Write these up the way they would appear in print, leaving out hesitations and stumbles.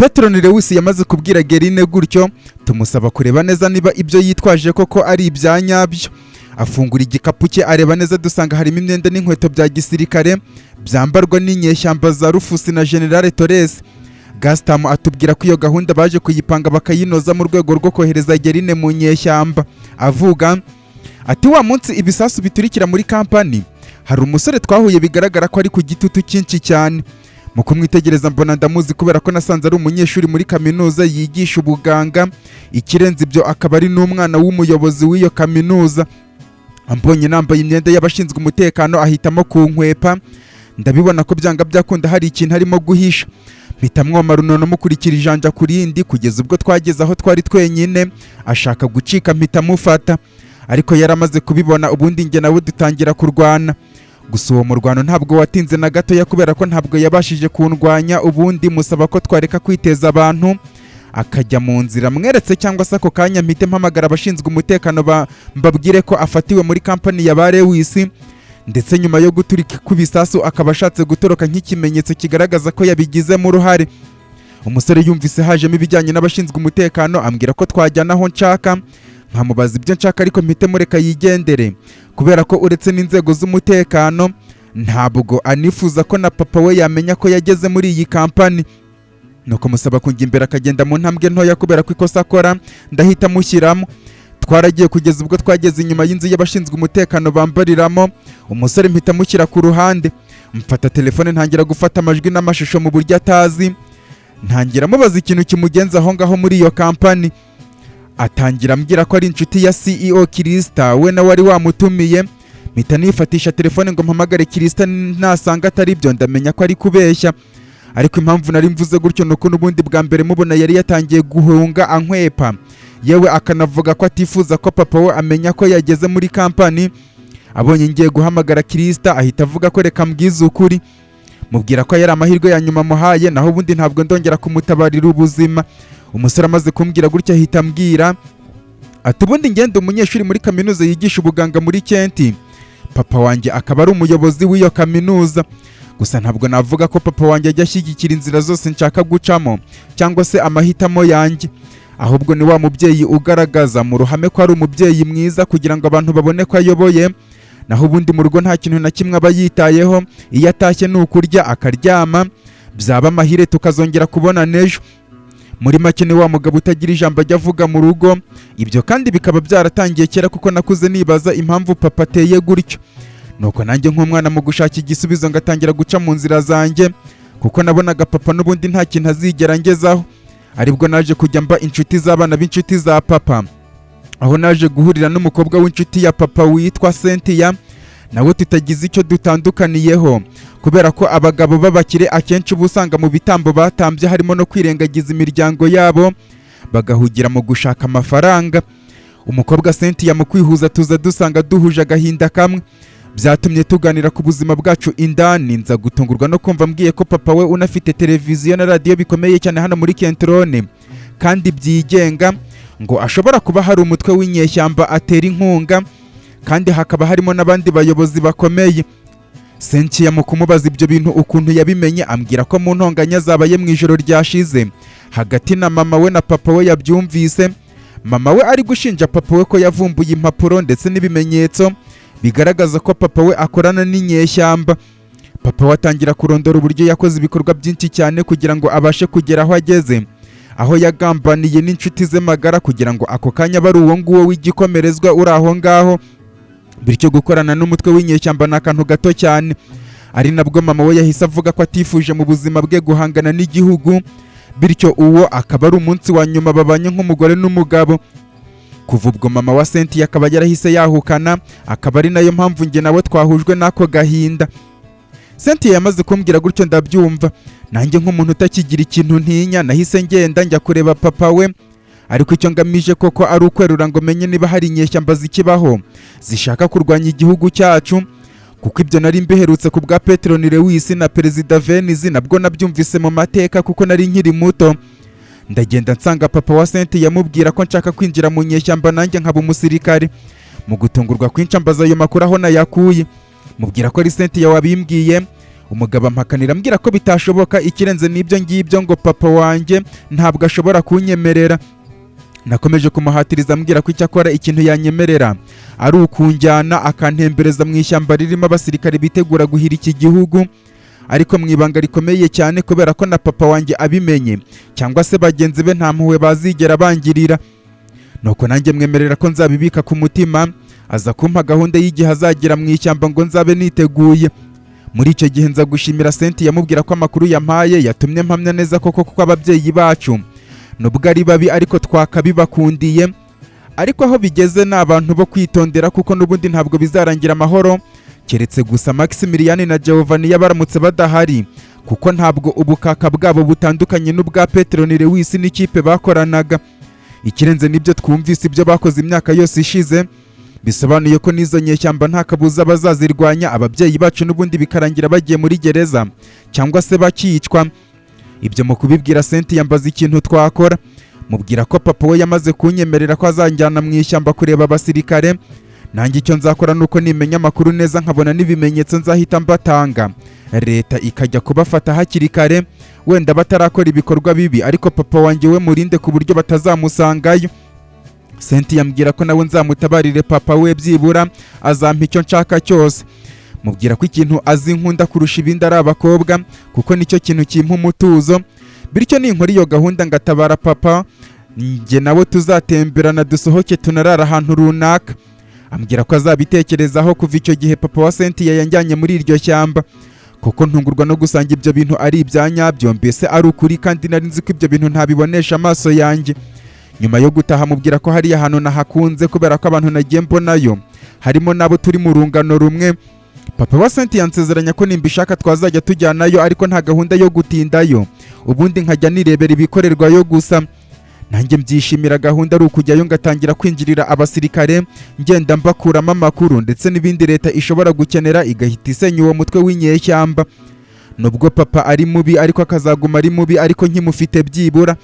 Petroni Lewis yamaze kubwira Gerine gutyo, tumusaba kureba neza niba ibyo yitwaje koko ari ibya nyabyo. Afungura igikapu cye, areba neza, dusanga harimo imyenda n'inkweto bya gisirikare byambarwa n'inyeshyamba za Rufusi na Generale Torres. Gasitamu atubwira ko iyo gahunda baje kuyipanga bakayinoza mu rwego rwo kohereza Gerine mu nyeshyamba. Avuga ati: "Wa munsi ibisasu biturikira muri kampani, hari umusore twahuye bigaragara ko ari ku gitutu cyinshi cyane. Mu kumwitegereza mbona ndamuzi, kubera ko nasanze ari umunyeshuri muri kaminuza yigisha ubuganga. Ikirenze ibyo, akaba ari n'umwana w'umuyobozi w'iyo kaminuza. Ambonye nambaye imyenda y'abashinzwe umutekano, ahitamo kunkwepa. Ndabibona ko byanga byakunda hari ikintu arimo guhisha. Mpita mwoma runono, mukurikira ijanja ku rindi kugeza ubwo twageze aho twari twenyine, ashaka gucika mpita mufata, ariko yari amaze kubibona. Ubundi njye nawe dutangira kurwana. Gusa uwo murwano ntabwo watinze na gatoya, kubera ko ntabwo yabashije kundwanya. Ubundi musaba ko twareka kwiteza abantu, akajya mu nzira mweretse, cyangwa se ako kanya mpite mpamagara abashinzwe umutekano mbabwire ko afatiwe muri kampani ya ba Lewis, ndetse nyuma yo guturika kw'ibisasu akaba ashatse gutoroka nk'ikimenyetso kigaragaza ko yabigizemo uruhare. Umusore yumvise hajemo ibijyanye n'abashinzwe umutekano, ambwira ko twajyana aho nshaka nkamubaza ibyo nshaka, ariko mpite mureka yigendere, kubera ko uretse n'inzego z'umutekano, ntabwo anifuza ko na papa we yamenya ko yageze muri iyi kampani. Nuko musaba kujya imbere, akagenda mu ntambwe ntoya, kubera ko ikosa akora ndahita mushyiramo. Twaragiye kugeza ubwo twageze inyuma y'inzu y'abashinzwe umutekano bambariramo. Umusore mpita mushyira ku ruhande, mfata telefone, ntangira gufata amajwi n'amashusho mu buryo atazi. Ntangira mubaza ikintu kimugenza aho ngaho muri iyo kampani. Atangira ambwira ko ari inshuti ya CEO Kirisita, we nawe wari wamutumiye. Mpita nifatisha telefone ngo mpamagare Kirisita, nasanga atari byo ndamenya ko ari kubeshya. Ariko impamvu nari mvuze gutyo ni uko n'ubundi bwa mbere mubona yari yatangiye guhunga ankwepa, yewe akanavuga ko atifuza ko papa we amenya ko yageze muri kampani. Abonye ngiye guhamagara Kirisita, ahita avuga ko reka mbwize ukuri. Mubwira ko yari amahirwe ya nyuma amuhaye, naho ubundi ntabwo ndongera kumutabarira ubuzima. Umusore amaze kumbwira gutya, ahita ambwira ati: 'Ubundi ngenda umunyeshuri muri kaminuza yigisha ubuganga muri Kenti, papa wanjye akaba ari umuyobozi w'iyo kaminuza. Gusa ntabwo navuga ko papa wanjye ajya ashyigikira inzira zose nshaka gucamo cyangwa se amahitamo yanjye. Ahubwo ni wa mubyeyi ugaragaza mu ruhame ko ari umubyeyi mwiza kugira ngo abantu babone ko ayoboye, naho ubundi mu rugo nta kintu na kimwe aba yitayeho. Iyo atashye ni ukurya akaryama, byaba amahire tukazongera kubonana ejo. Muri make, ni wa mugabo utagira ijambo ajya avuga mu rugo. Ibyo kandi bikaba byaratangiye kera, kuko nakuze nibaza impamvu papa ateye gutyo. Nuko nanjye nk'umwana, mu gushaka igisubizo, ngatangira guca mu nzira zanjye, kuko nabonaga papa n'ubundi nta kintu azigera ngezaho. Aribwo naje kujya mba inshuti z'abana b'inshuti za papa, aho naje guhurira n'umukobwa w'inshuti ya papa witwa Cynthia, nawe tutagize icyo dutandukaniyeho, kubera ko abagabo b'abakire akenshi uba usanga mu bitambo batambye harimo no kwirengagiza imiryango yabo, bagahugira mu gushaka amafaranga. Umukobwa Cynthia, mu kwihuza tuza dusanga duhuje agahinda kamwe, byatumye tuganira ku buzima bwacu indani. Nza gutungurwa no kumva mbwiye ko papa we unafite televiziyo na radiyo bikomeye cyane hano muri Kentrone kandi byigenga, ngo ashobora kuba hari umutwe w'inyeshyamba atera inkunga, kandi hakaba harimo n'abandi bayobozi bakomeye. Cynthia, mu kumubaza ibyo bintu ukuntu yabimenye, ambwira ko mu ntonganya zabaye mu ijoro ryashize hagati na mama we na papa we yabyumvise, mama we ari gushinja papa we ko yavumbuye impapuro ndetse n'ibimenyetso bigaragaza ko papa we akorana n'inyeshyamba. Papa we atangira kurondora uburyo yakoze ibikorwa byinshi cyane kugira ngo abashe kugera aho ageze, aho yagambaniye n'inshuti ze magara kugira ngo ako kanya abe ari uwo nguwo w'igikomerezwa uri aho ngaho, bityo gukorana n'umutwe w'inyeshyamba ni akantu gato cyane. Ari nabwo mama we yahise avuga ko atifuje mu buzima bwe guhangana n'igihugu, bityo uwo akaba ari umunsi wa nyuma babanye nk'umugore n'umugabo. Kuva ubwo mama wa Cynthia akaba yarahise yahukana, akaba ari nayo mpamvu njye nawe twahujwe n'ako gahinda. Cynthia yamaze kumbwira gutyo ndabyumva. Nanjye nk'umuntu utakigira ikintu ntinya, nahise ngenda njya kureba papa we, ariko icyo ngamije koko ari ukwerura ngo menye niba hari inyeshyamba zikibaho zishaka kurwanya igihugu cyacu, kuko ibyo nari mbiherutse ku bwa Petroni Lewis na Perezida Venizi, nabwo nabyumvise mu mateka kuko nari nkiri muto. Ndagenda nsanga papa wa Cynthia, yamubwira ko nshaka kwinjira mu nyeshyamba nanjye nkaba umusirikare. Mu gutungurwa kwinshi ambaza ayo makuru aho nayakuye, mubwira ko ari Cynthia wabimbwiye. Umugabo ampakanira ambwira ko bitashoboka. Ikirenze n'ibyo ngibyo, ngo papa wanjye ntabwo ashobora kunyemerera. Nakomeje kumuhatiriza, ambwira ko icyakora ikintu yanyemerera ari ukunjyana akantembereza mu ishyamba ririmo abasirikare bitegura guhira iki gihugu, ariko mu ibanga rikomeye cyane, kubera ko na papa wanjye abimenye cyangwa se bagenzi be nta mpuhwe bazigera bangirira. Nuko nanjye mwemerera ko nzabibika ku mutima. Aza kumpa gahunda y'igihe azagera mu ishyamba ngo nzabe niteguye. Muri icyo gihe nza gushimira Senti, yamubwira ko amakuru yampaye yatumye mpamya neza koko kuko ababyeyi bacu nubwo ari babi ariko twakabibakundiye, ariko aho bigeze ni abantu bo kwitondera, kuko n'ubundi ntabwo bizarangira amahoro, keretse gusa Maximilian na Giovanni baramutse badahari, kuko ntabwo ubukaka bwabo butandukanye n'ubwa Petero Lewis n'ikipe bakoranaga. Ikirenze n'ibyo, twumvise ibyo bakoze imyaka yose ishize, bisobanuye ko n'izo nyeshyamba nta kabuza bazazirwanya, ababyeyi bacu n'ubundi bikarangira bagiye muri gereza cyangwa se bakicwa. Ibyo mu kubibwira Senti, yambaza ikintu twakora. Mubwira ko papa we yamaze kunyemerera ko azanjyana mu ishyamba kureba abasirikare. Nanjye icyo nzakora ni uko nimenya amakuru neza, nkabona n'ibimenyetso, nzahita mbatanga, leta ikajya kubafata hakiri kare, wenda batarakora ibikorwa bibi, ariko papa wanjye we murinde ku buryo batazamusangayo. Senti yambwira ko nawe nzamutabarire papa we, byibura azampa icyo nshaka cyose. Mubwira ko ikintu azi nkunda kurusha ibindi ari abakobwa, kuko nicyo kintu kimpa umutuzo, bityo ninkora iyo gahunda ngatabara papa, njye nawe tuzatemberana, dusohoke, tunarara ahantu runaka. Ambwira ko azabitekerezaho. Kuva icyo gihe papa wa Sentiya yanjyanye muri iryo shyamba, kuko ntungurwa no gusanga ibyo bintu ari ibya nyabyo, mbese ari ukuri, kandi nari nzi ko ibyo bintu ntabibonesha amaso yanjye. Nyuma yo gutaha, mubwira ko hariya hantu nahakunze kubera ko abantu nagiye mbonayo harimo n'abo turi mu rungano rumwe. Papa wa Senti yansezeranya ko nimbishaka twazajya tujyanayo, ariko nta gahunda yo gutindayo, ubundi nkajya nirebera ibikorerwayo gusa. Nanjye mbyishimira. Gahunda ari ukujyayo ngatangira kwinjirira abasirikare, ngenda mbakuramo amakuru ndetse n'ibindi leta ishobora gukenera, igahita isenya uwo mutwe w'inyeshyamba. Nubwo papa ari mubi, ariko akazaguma ari mubi, ariko nkimufite byibura,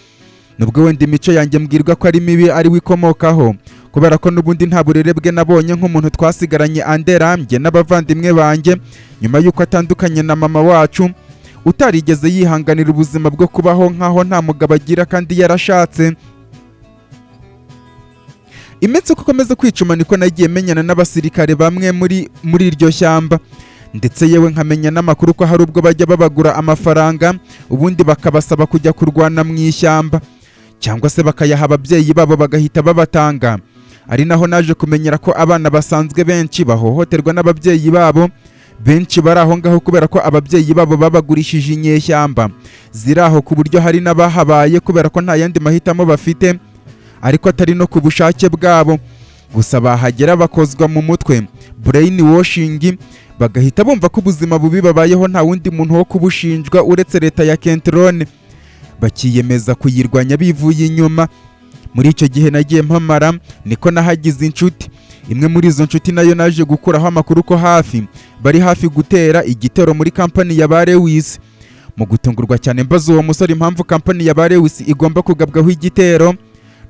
nubwo wenda imico yanjye mbwirwa ko ari mibi ari we ikomokaho, kubera ko n'ubundi nta burere bwe nabonye nk'umuntu twasigaranye anderambye n'abavandimwe banjye nyuma y'uko atandukanye na mama wacu, utarigeze yihanganira ubuzima bwo kubaho nk'aho nta mugabo agira kandi yarashatse. Iminsi uko ikomeza kwicuma niko nagiye menyana n'abasirikare bamwe muri iryo shyamba, ndetse yewe nkamenya n'amakuru ko hari ubwo bajya babagura amafaranga, ubundi bakabasaba kujya kurwana mu ishyamba, cyangwa se bakayaha ababyeyi babo bagahita babatanga. Ari naho naje kumenyera ko abana basanzwe benshi bahohoterwa n'ababyeyi babo, benshi bari aho ngaho kubera ko ababyeyi babo babagurishije inyeshyamba ziri aho, ku buryo hari n'abahabaye kubera ko nta yandi mahitamo bafite, ariko atari no ku bushake bwabo. Gusa bahagera bakozwa mu mutwe, brain washing, bagahita bumva ko ubuzima bubi babayeho nta wundi muntu wo kubushinjwa uretse leta ya Kentrone, bakiyemeza kuyirwanya bivuye inyuma. Muri icyo gihe nagiye mpamara niko nahagize inshuti. Imwe muri izo nshuti nayo naje gukuraho amakuru ko hafi bari hafi gutera igitero muri kampani ya ba Lewis. Mu gutungurwa cyane, mbaza uwo musore impamvu kampani ya ba Lewis igomba kugabwaho igitero,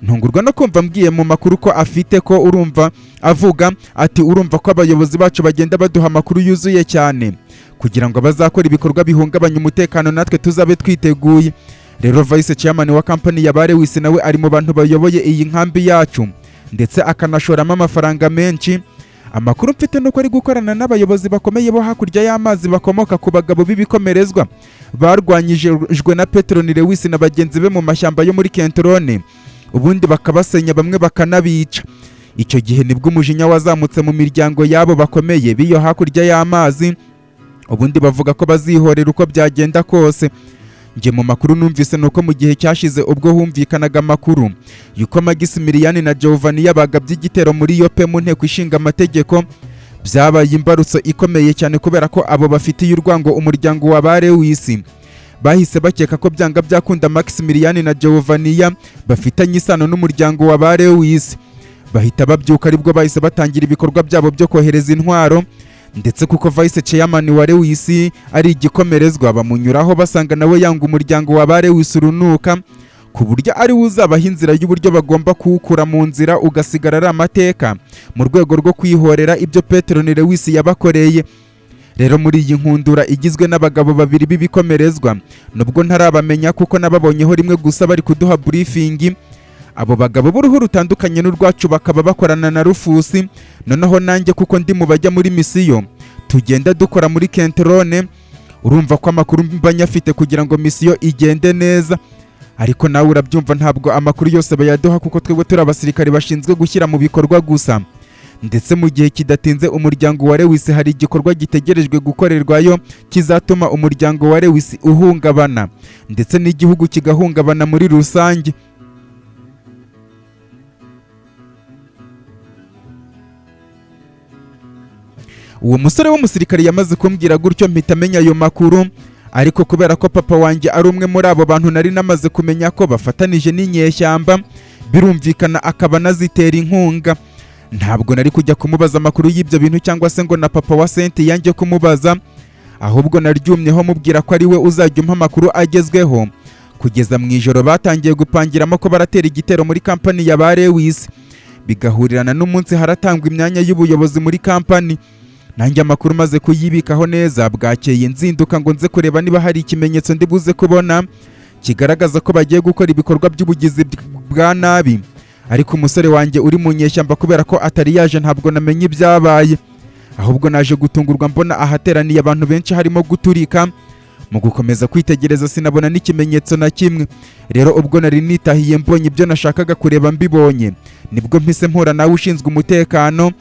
ntungurwa no kumva mbwiye mu makuru ko afite ko urumva avuga ati: "Urumva ko abayobozi bacu bagenda baduha amakuru yuzuye cyane kugira ngo abazakora ibikorwa bihungabanya umutekano natwe tuzabe twiteguye. Rero vice chairman wa kampani ya ba Lewis nawe ari mu bantu bayoboye iyi nkambi yacu, ndetse akanashoramo amafaranga menshi. Amakuru mfite nuko ari gukorana n'abayobozi bakomeye bo hakurya y'amazi, bakomoka ku bagabo b'ibikomerezwa barwanyijwe na Petroni Lewis na bagenzi be mu mashyamba yo muri Kentrone, ubundi bakabasenya, bamwe bakanabica. Icyo gihe nibwo umujinya wazamutse mu miryango yabo bakomeye b'iyo hakurya y'amazi, ubundi bavuga ko bazihorera uko byagenda kose." Njye mu makuru numvise nuko mu gihe cyashize, ubwo humvikanaga amakuru yuko Maximilian na Giovanni yabagabye igitero muri Yope mu nteko ishinga amategeko, byabaye imbarutso ikomeye cyane, kubera ko abo bafitiye urwango umuryango wa ba Lewis bahise bakeka ko byanga byakunda Maximilian na Giovanni bafitanye isano n'umuryango wa ba Lewis, bahita babyuka. Aribwo bahise batangira ibikorwa byabo byo kohereza intwaro, ndetse kuko vice chairman wa Lewis ari igikomerezwa, bamunyuraho basanga nawe yanga umuryango wa ba Lewis urunuka, ku buryo ari we uzabaha inzira y'uburyo bagomba kuwukura mu nzira, ugasigara ari amateka, mu rwego rwo kwihorera ibyo Petero Lewis yabakoreye. Rero muri iyi nkundura igizwe n'abagabo babiri b'ibikomerezwa, nubwo ntarabamenya kuko nababonyeho rimwe gusa bari kuduha briefing, abo bagabo b'uruhu rutandukanye n'urwacu bakaba bakorana na Rufusi. Noneho nanjye kuko ndi mu bajya muri misiyo, tugenda dukora muri Kentrone, urumva ko amakuru mba nyafite kugira ngo misiyo igende neza. Ariko nawe urabyumva, ntabwo amakuru yose bayaduha kuko twebwe turi abasirikare bashinzwe gushyira mu bikorwa gusa. Ndetse mu gihe kidatinze umuryango wa Lewis hari igikorwa gitegerejwe gukorerwayo kizatuma umuryango wa Lewis uhungabana, ndetse n'igihugu kigahungabana muri rusange. Uwo musore w'umusirikare yamaze kumbwira gutyo mpita amenya ayo makuru. Ariko kubera ko papa wanjye ari umwe muri abo bantu nari namaze kumenya ko bafatanije n'inyeshyamba, birumvikana akaba anazitera inkunga, ntabwo nari kujya kumubaza amakuru y'ibyo bintu cyangwa se ngo na papa wa Senti yanjye kumubaza. Ahubwo naryumyeho mubwira ko ari we uzajya umpa amakuru agezweho. Kugeza mu ijoro batangiye gupangiramo ko baratera igitero muri kampani ya ba Lewis, bigahurirana n'umunsi haratangwa imyanya y'ubuyobozi muri kampani. Nanjye amakuru maze kuyibikaho neza, bwakeye nzinduka ngo nze kureba niba hari ikimenyetso ndi buze kubona kigaragaza ko bagiye gukora ibikorwa by'ubugizi bwa nabi. Ariko umusore wanjye uri mu nyeshyamba kubera ko atari yaje ntabwo namenye ibyabaye. Ahubwo naje gutungurwa mbona ahateraniye abantu benshi harimo guturika. Mu gukomeza kwitegereza sinabona n'ikimenyetso na kimwe. Rero ubwo nari nitahiye mbonye ibyo nashakaga kureba mbibonye, nibwo mpise mpura nawe ushinzwe umutekano,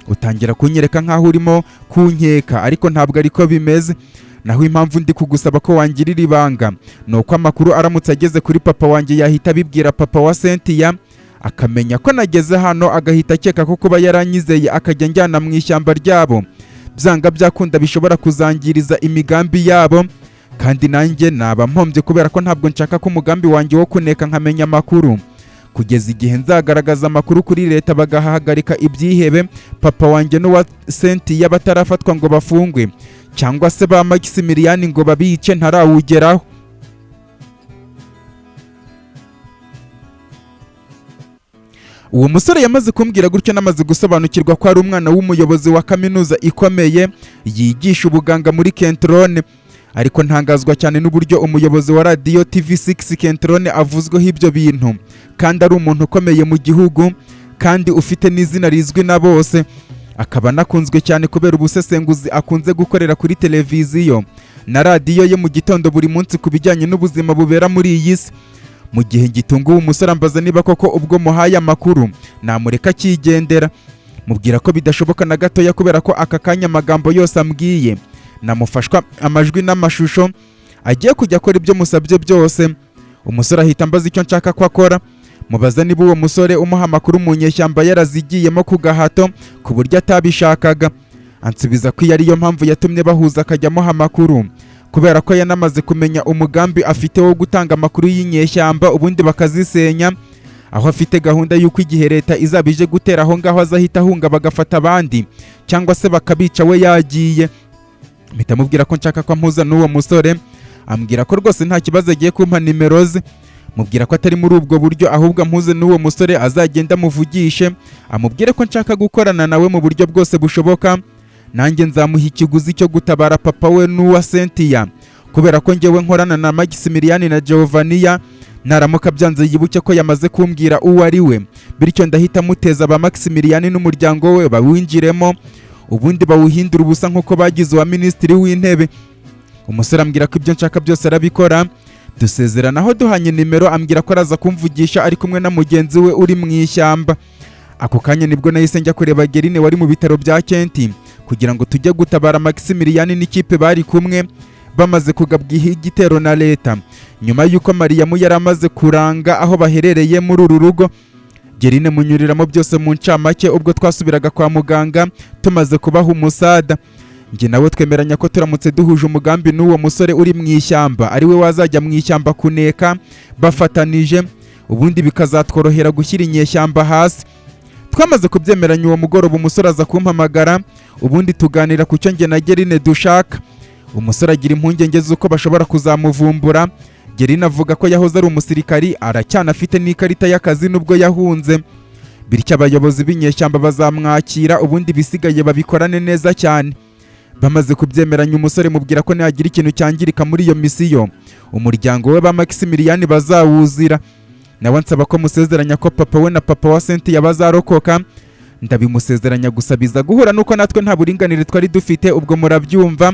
utangira kunyereka nk'aho urimo kunkeka, ariko ntabwo ariko bimeze. Naho impamvu ndi kugusaba ko wangirira ibanga ni uko amakuru aramutse ageze kuri papa wanjye yahita abibwira papa wa Cynthia, akamenya ko nageze hano, agahita akeka ko kuba yaranyizeye akajya njyana mu ishyamba ryabo byanga byakunda bishobora kuzangiriza imigambi yabo, kandi nanjye naba mpombye kubera ko ntabwo nshaka ko umugambi wanjye wo kuneka nkamenya amakuru kugeza igihe nzagaragaza amakuru kuri leta bagahagarika ibyihebe, papa wanjye n'uwa Cynthia batarafatwa ngo bafungwe, cyangwa se ba Maximilian ngo babice ntarawugeraho. Uwo musore yamaze kumbwira gutyo namaze gusobanukirwa ko ari umwana w'umuyobozi wa kaminuza ikomeye yigisha ubuganga muri Kentrone. Ariko ntangazwa cyane n'uburyo umuyobozi wa radiyo TV6 Kentrone avuzweho ibyo bintu, kandi ari umuntu ukomeye mu gihugu, kandi ufite n'izina rizwi na bose, akaba anakunzwe cyane kubera ubusesenguzi akunze gukorera kuri televiziyo na radiyo ye mu gitondo buri munsi ku bijyanye n'ubuzima bubera muri iyi si. Mu gihe ngitunguwe, umusore ambaza niba koko ubwo muhaye amakuru namureka akigendera. Mubwira ko bidashoboka na gatoya, kubera ko aka kanya amagambo yose ambwiye namufashwa amajwi n'amashusho, agiye kujya akora ibyo musabye byose. Umusore ahita ambaza icyo nshaka ko akora. Mubaza niba uwo musore umuha amakuru mu nyeshyamba yarazigiyemo ku gahato ku buryo atabishakaga. Ansubiza ko iyo ariyo mpamvu yatumye bahuza akajya amuha amakuru, kubera ko yanamaze kumenya umugambi afite wo gutanga amakuru y'inyeshyamba ubundi bakazisenya, aho afite gahunda y'uko igihe leta izaba ije gutera aho ngaho azahita ahunga bagafata abandi cyangwa se bakabica we yagiye. Mpita mubwira ko nshaka ko ampuza n'uwo musore. Ambwira ko rwose nta kibazo, agiye kumpa nimero ze. Mubwira ko atari muri ubwo buryo, ahubwo ampuze n'uwo musore azagenda amuvugishe, amubwire ko nshaka gukorana nawe mu buryo bwose bushoboka, nanjye nzamuha ikiguzi cyo gutabara papa we n'uwa Cynthia, kubera ko njyewe nkorana na Maximilian na Giovania. Naramuka byanze yibuke ko yamaze kumbwira uwo ari we, bityo ndahita muteza ba Maximilian n'umuryango we bawinjiremo, ubundi bawuhindura ubusa nk'uko bagize uwa minisitiri w'intebe. Umusore ambwira ko ibyo nshaka byose arabikora. Dusezeranaho duhanye nimero, ambwira ko araza kumvugisha ari kumwe na mugenzi we uri mu ishyamba. Ako kanya nibwo nahise njya kureba Gerine wari mu bitaro bya Kenti kugira ngo tujye gutabara Maximilian n'ikipe bari kumwe bamaze kugabwa igitero na leta, nyuma y'uko Mariyamu yari amaze kuranga aho baherereye muri uru rugo. Gerine munyuriramo byose mu ncamake. Ubwo twasubiraga kwa muganga tumaze kubaha umusada, njye nawe twemeranya ko turamutse duhuje umugambi n'uwo musore uri mu ishyamba, ari we wazajya mu ishyamba kuneka bafatanije, ubundi bikazatworohera gushyira inyeshyamba hasi. Twamaze kubyemeranya uwo mugoroba, umusore aza kumpamagara, ubundi tuganira ku cyo njye na Gerine dushaka. Umusore agira impungenge z'uko bashobora kuzamuvumbura. Gerine avuga ko yahoze ari umusirikari, aracyanafite n'ikarita y'akazi nubwo yahunze, bityo abayobozi b'inyeshyamba bazamwakira, ubundi bisigaye babikorane neza cyane. Bamaze kubyemeranya, umusore mubwira ko nihagira ikintu cyangirika muri iyo misiyo, umuryango we ba Maximilian bazawuzira. Nawe ansaba ko musezeranya ko papa we na papa wa Cynthia bazarokoka. Ndabimusezeranya, gusa biza guhura nuko natwe nta buringanire twari dufite, ubwo murabyumva,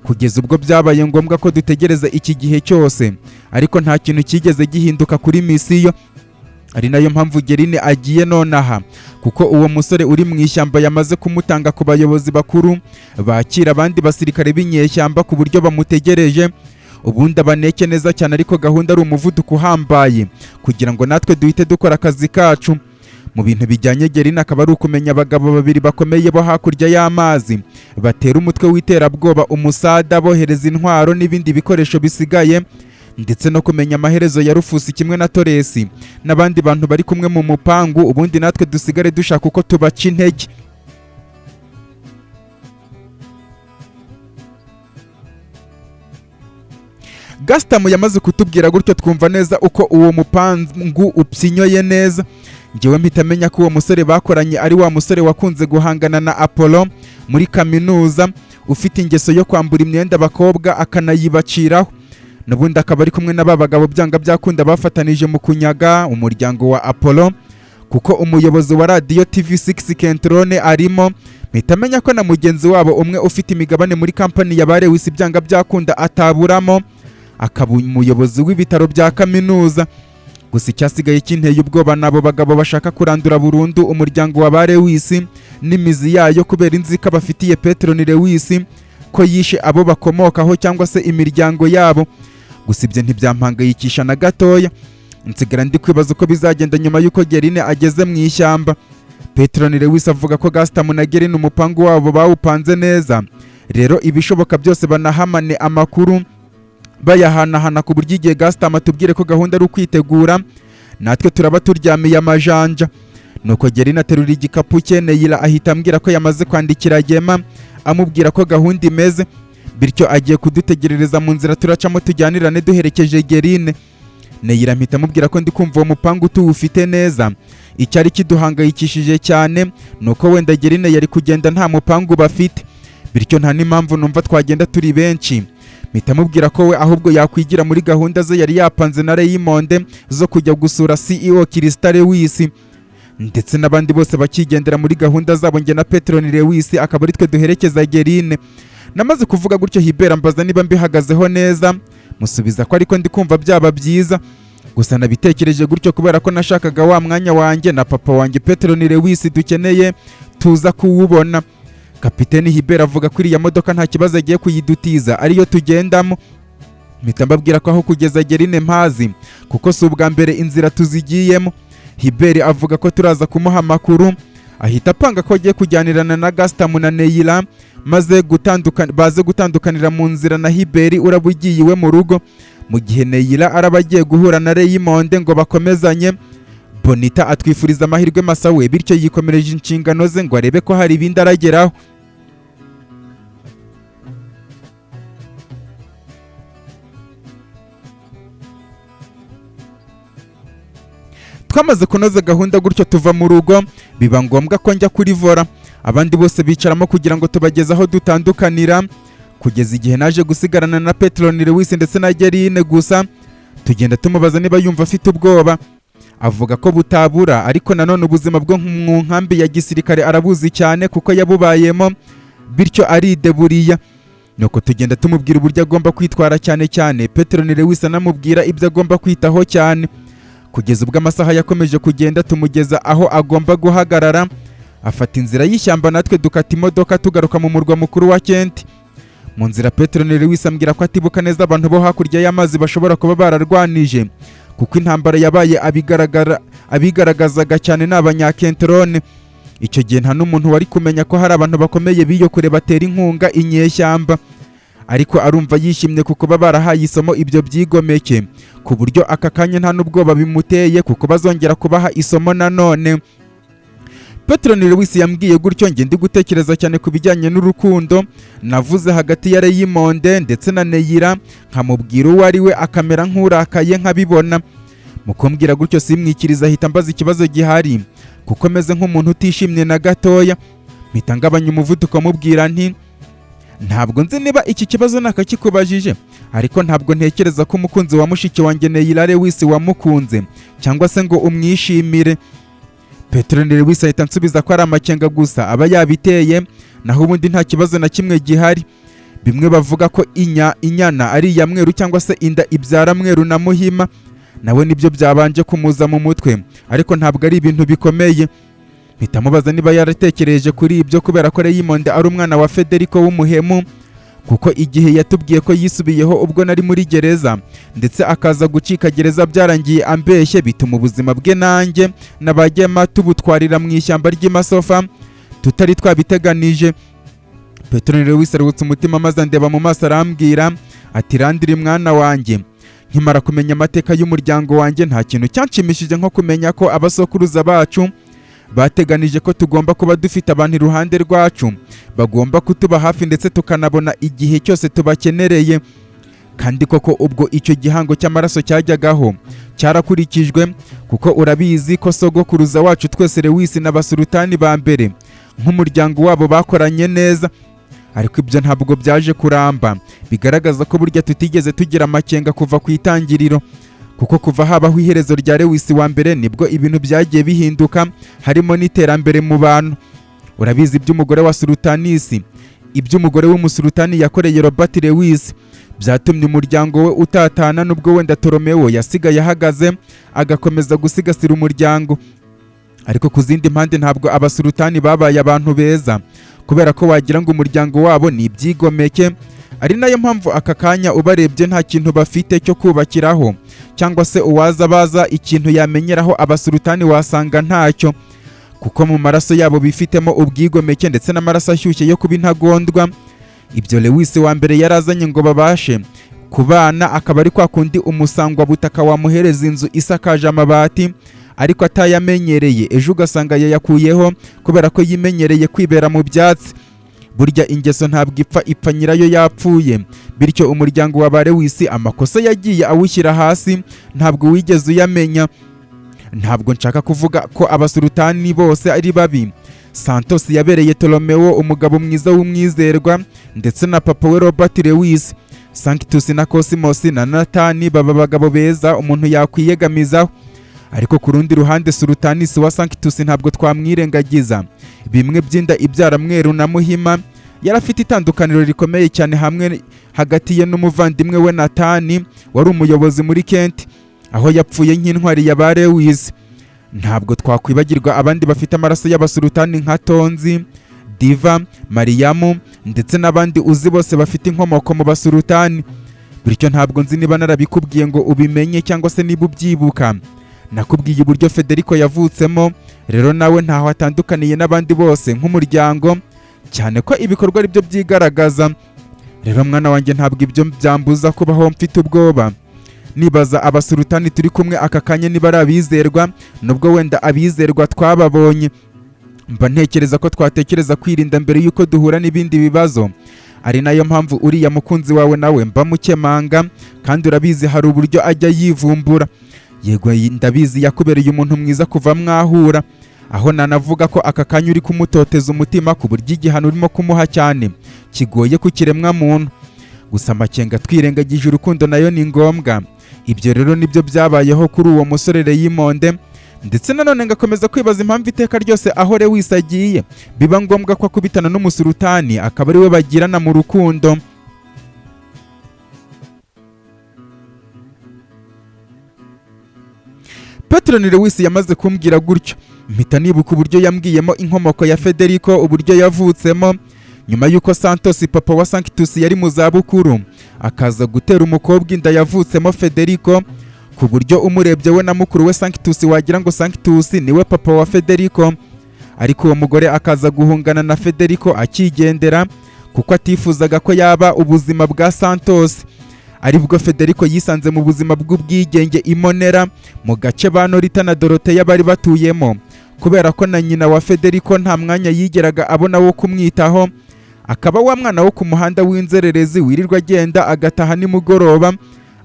kugeza ubwo byabaye ngombwa ko dutegereza iki gihe cyose, ariko nta kintu cyigeze gihinduka kuri misiyo. Ari nayo mpamvu Gerine agiye nonaha, kuko uwo musore uri mu ishyamba yamaze kumutanga ku bayobozi bakuru bakira abandi basirikare b'inyeshyamba, ku buryo bamutegereje ubundi abaneke neza cyane. Ariko gahunda ari umuvuduko uhambaye kugira ngo natwe duhite dukora akazi kacu. Mu bintu bijyanye Gerine akaba ari ukumenya abagabo babiri bakomeye bo hakurya y'amazi batera umutwe w'iterabwoba umusada, bohereza intwaro n'ibindi bikoresho bisigaye, ndetse no kumenya amaherezo ya Rufusi kimwe na Toresi n'abandi bantu bari kumwe mu mupangu, ubundi natwe dusigare dushaka uko tubaca intege. Gasitamu yamaze kutubwira gutyo, twumva neza uko uwo mupangu upyinyoye neza. Ngewe mpita menya ko uwo musore bakoranye ari wa musore wakunze guhangana na Apollo muri kaminuza, ufite ingeso yo kwambura imyenda abakobwa akanayibaciraho, n'ubundi akaba ari kumwe na ba bagabo byanga byakunda bafatanije mu kunyaga umuryango wa Apollo, kuko umuyobozi wa radiyo TV6 Kentrone arimo. Mpita menya ko na mugenzi wabo umwe ufite imigabane muri kampani ya ba Lewis byanga byakunda ataburamo, akaba umuyobozi w'ibitaro bya kaminuza. Gusa icyasigaye kinteye ubwoba n'abo bagabo bashaka kurandura burundu umuryango wa ba Lewis n'imizi yayo, kubera inzika bafitiye Petroni Lewis ko yishe abo bakomokaho cyangwa se imiryango yabo. Gusa ibyo ntibyampangayikisha na gatoya, nsigara ndi kwibaza uko bizagenda nyuma y'uko Gerine ageze mu ishyamba. Petroni Lewis avuga ko Gastamu na Gerine umupangu wabo bawupanze neza, rero ibishoboka byose banahamane amakuru bayahanahana, ku buryo igihe Gasitamu atubwire ko gahunda ari ukwitegura, natwe turaba turyamiye amajanja. Nuko Gerine aterura igikapu cye, Neyira ahita ambwira ko yamaze kwandikira Gema amubwira ko gahunda imeze bityo, agiye kudutegerereza mu nzira turacamo tujyanirane duherekeje Gerine. Neyira mpita amubwira ko ndi kumva uwo mupangu tuwufite neza, icyari kiduhangayikishije cyane ni uko wenda Gerine yari kugenda nta mupangu bafite, bityo nta n'impamvu numva twagenda turi benshi. Mpita mubwira ko we ahubwo yakwigira muri gahunda ze yari yapanze na Raymond zo kujya gusura CEO Kirista Lewis, ndetse n'abandi bose bakigendera muri gahunda zabo, njye na Petroni Lewis akaba ari twe duherekeza Gerine. Namaze kuvuga gutyo, Hibera mbaza niba mbihagazeho neza, musubiza ko ariko ndi kumva byaba byiza. Gusa nabitekereje gutyo kubera ko nashakaga wa mwanya wanjye na papa wanjye Petroni Lewis dukeneye tuza kuwubona. Kapiteni Hibera avuga ko iriya modoka nta kibazo agiye kuyidutiza ariyo tugendamo. Mpita mbabwira ko aho kugeza Gerine mpazi, kuko si ubwa mbere inzira tuzigiyemo. Hiberi avuga ko turaza kumuha amakuru, ahita apanga ko agiye kujyanirana na Gastamu na Neyira, maze baze gutandukanira mu nzira na Hiberi uraba ugiye iwe mu rugo, mu gihe Neyira araba agiye guhura na Raymond ngo bakomezanye. Bonita atwifuriza amahirwe masa we, bityo yikomereje inshingano ze ngo arebe ko hari ibindi arageraho. Twamaze kunoza gahunda gutyo tuva mu rugo, biba ngombwa ko njya kuri vora, abandi bose bicaramo kugira ngo tubageze aho dutandukanira, kugeza igihe naje gusigarana na Petroni Lewis ndetse na Gerine gusa. Tugenda tumubaza niba yumva afite ubwoba, avuga ko butabura, ariko nanone ubuzima bwo mu nkambi ya gisirikare arabuzi cyane kuko yabubayemo, bityo arideburiya. Nuko tugenda tumubwira uburyo agomba kwitwara cyane cyane Petroni Lewis anamubwira ibyo agomba kwitaho cyane, kugeza ubwo amasaha yakomeje kugenda tumugeza aho agomba guhagarara, afata inzira y'ishyamba, natwe dukata imodoka tugaruka mu murwa mukuru wa Kent. Mu nzira Petroni Lewis ambwira ko atibuka neza abantu bo hakurya y'amazi bashobora kuba bararwanije, kuko intambara yabaye abigaragazaga cyane ni abanyakentrone. Icyo gihe nta n'umuntu wari kumenya ko hari abantu bakomeye b'iyo kure batera inkunga inyeshyamba, ariko arumva yishimye kuko baba barahaye isomo ibyo byigomeke, ku buryo aka kanya nta n'ubwoba bimuteye kuko bazongera kubaha isomo nanone. Petroni Lewis yambwiye gutyo, njye ndi gutekereza cyane ku bijyanye n'urukundo navuze hagati ya Raymond ndetse na Neyira, nkamubwira uwo ari we akamera nk'urakaye nkabibona. Mu kumbwira gutyo simwikiriza, ahita ambaza ikibazo gihari kuko meze nk'umuntu utishimye na gatoya. Mpita ngabanya umuvuduko mubwira nti Ntabwo nzi niba iki kibazo nakakikubajije, ariko ntabwo ntekereza ko umukunzi wa mushiki wanjye Neila Lewis wamukunze cyangwa se ngo umwishimire. Petronile Lewis ahita ansubiza ko ari amakenga gusa aba yabiteye, naho ubundi nta kibazo na kimwe gihari. Bimwe bavuga ko inyana ari iya mweru cyangwa se inda ibyara mweru na muhima, nawe nibyo byabanje kumuza mu mutwe, ariko ntabwo ari ibintu bikomeye. Mpita mubaza niba yaratekereje kuri ibyo kubera ko Raymond ari umwana wa Federico w'umuhemu, kuko igihe yatubwiye ko yisubiyeho ubwo nari muri gereza, ndetse akaza gucika gereza byarangiye ambeshye, bituma ubuzima bwe nanjye n'abagema tubutwarira mu ishyamba ry'imasofa tutari twabiteganije. Petronile Lewis aruhutse umutima maze andeba mu maso arambwira ati: "Randiri mwana wanjye, nkimara kumenya amateka y'umuryango wanjye, nta kintu cyanshimishije nko kumenya ko abasokuruza bacu bateganije ko tugomba kuba dufite abantu iruhande rwacu bagomba kutuba hafi, ndetse tukanabona igihe cyose tubakenereye. Kandi koko ubwo icyo gihango cy'amaraso cyajyagaho cyarakurikijwe, kuko urabizi ko sogokuruza wacu twese Lewis n'abasultani ba mbere nk'umuryango wabo bakoranye neza. Ariko ibyo ntabwo byaje kuramba, bigaragaza ko burya tutigeze tugira amakenga kuva ku itangiriro, kuko kuva habaho iherezo rya Lewis wa mbere nibwo ibintu byagiye bihinduka, harimo n'iterambere mu bantu. Urabizi iby'umugore wa Sultanisi, iby'umugore w'umusultani yakoreye Robert Lewis byatumye umuryango we utatana, nubwo wenda Toromeo yasigaye ahagaze agakomeza gusigasira umuryango. Ariko ku zindi mpande ntabwo abasultani babaye abantu beza, kubera ko wagira ngo umuryango wabo ni ibyigomeke, ari nayo mpamvu aka kanya ubarebye nta kintu bafite cyo kubakiraho, cyangwa se uwaza baza ikintu yamenyeraho abasultani wasanga ntacyo, kuko mu maraso yabo bifitemo ubwigomeke ndetse n'amaraso ashyushye yo kuba intagondwa. Ibyo Lewis wa mbere yarazanye ngo babashe kubana, akaba ari kwa kundi umusangwabutaka wamuhereza inzu isakaje amabati ariko atayamenyereye, ejo ugasanga yayakuyeho kubera ko yimenyereye kwibera mu byatsi. Burya ingeso ntabwo ipfa, ipfa nyirayo yapfuye. Bityo umuryango wa ba Lewis amakosa yagiye awushyira hasi ntabwo wigeze uyamenya. Ntabwo nshaka kuvuga ko abasultani bose ari babi. Santos yabereye Tolomeo umugabo mwiza w'umwizerwa, ndetse na papa we Robert Lewis. Sanctus na Cosmos na Nathan baba abagabo beza umuntu yakwiyegamizaho. Ariko ku rundi ruhande Sultanis wa Sanctus ntabwo twamwirengagiza. Bimwe by'inda ibyara mweru na muhima, yari afite itandukaniro rikomeye cyane hamwe hagati ye n'umuvandimwe we Natani wari umuyobozi muri Kent, aho yapfuye nk'intwari ya ba Lewis. Ntabwo twakwibagirwa abandi bafite amaraso y'abasultani nka Tonzi, Diva, Mariyamu ndetse n'abandi uzi bose bafite inkomoko mu basultani. Bityo ntabwo nzi niba narabikubwiye ngo ubimenye cyangwa se niba ubyibuka. Nakubwiye uburyo Federico yavutsemo, rero nawe ntaho atandukaniye n'abandi bose nk'umuryango, cyane ko ibikorwa ari byo byigaragaza. Rero mwana wanjye, ntabwo ibyo byambuza kubaho mfite ubwoba, nibaza abasultani turi kumwe aka kanya niba ari abizerwa, nubwo wenda abizerwa twababonye. Mba ntekereza ko twatekereza kwirinda mbere y'uko duhura n'ibindi bibazo, ari nayo mpamvu uriya mukunzi wawe nawe mba mukemanga, kandi urabizi hari uburyo ajya yivumbura. Yego ndabizi yakubereye umuntu mwiza kuva mwahura, aho nanavuga ko aka kanya uri kumutoteza umutima ku buryo igihano urimo kumuha cyane kigoye ku kiremwa muntu. Gusa amakenga twirengagije urukundo nayo ni ngombwa. Ibyo rero nibyo byabayeho kuri uwo musore Raymond. Ndetse nanone ngakomeza kwibaza impamvu iteka ryose aho Lewis agiye biba ngombwa ko akubitana n'umusultani akaba ari we bagirana mu rukundo. Patron Lewis yamaze kumbwira gutyo, mpita nibuka uburyo yambwiyemo inkomoko ya Federico, uburyo yavutsemo nyuma y'uko Santos papa wa Sanctus yari mu zabukuru akaza gutera umukobwa inda yavutsemo Federico, ku buryo umurebye we na mukuru we Sanctus wagira ngo Sanctus niwe papa wa Federico. Ariko uwo mugore akaza guhungana na Federico akigendera kuko atifuzaga ko yaba ubuzima bwa Santos. Aribwo Federico yisanze mu buzima bw'ubwigenge imonera mu gace ba Norita na Doroteya bari batuyemo, kubera ko na nyina wa Federico nta mwanya yigeraga abona wo kumwitaho, akaba wa mwana wo ku muhanda w'inzererezi wirirwa agenda agataha nimugoroba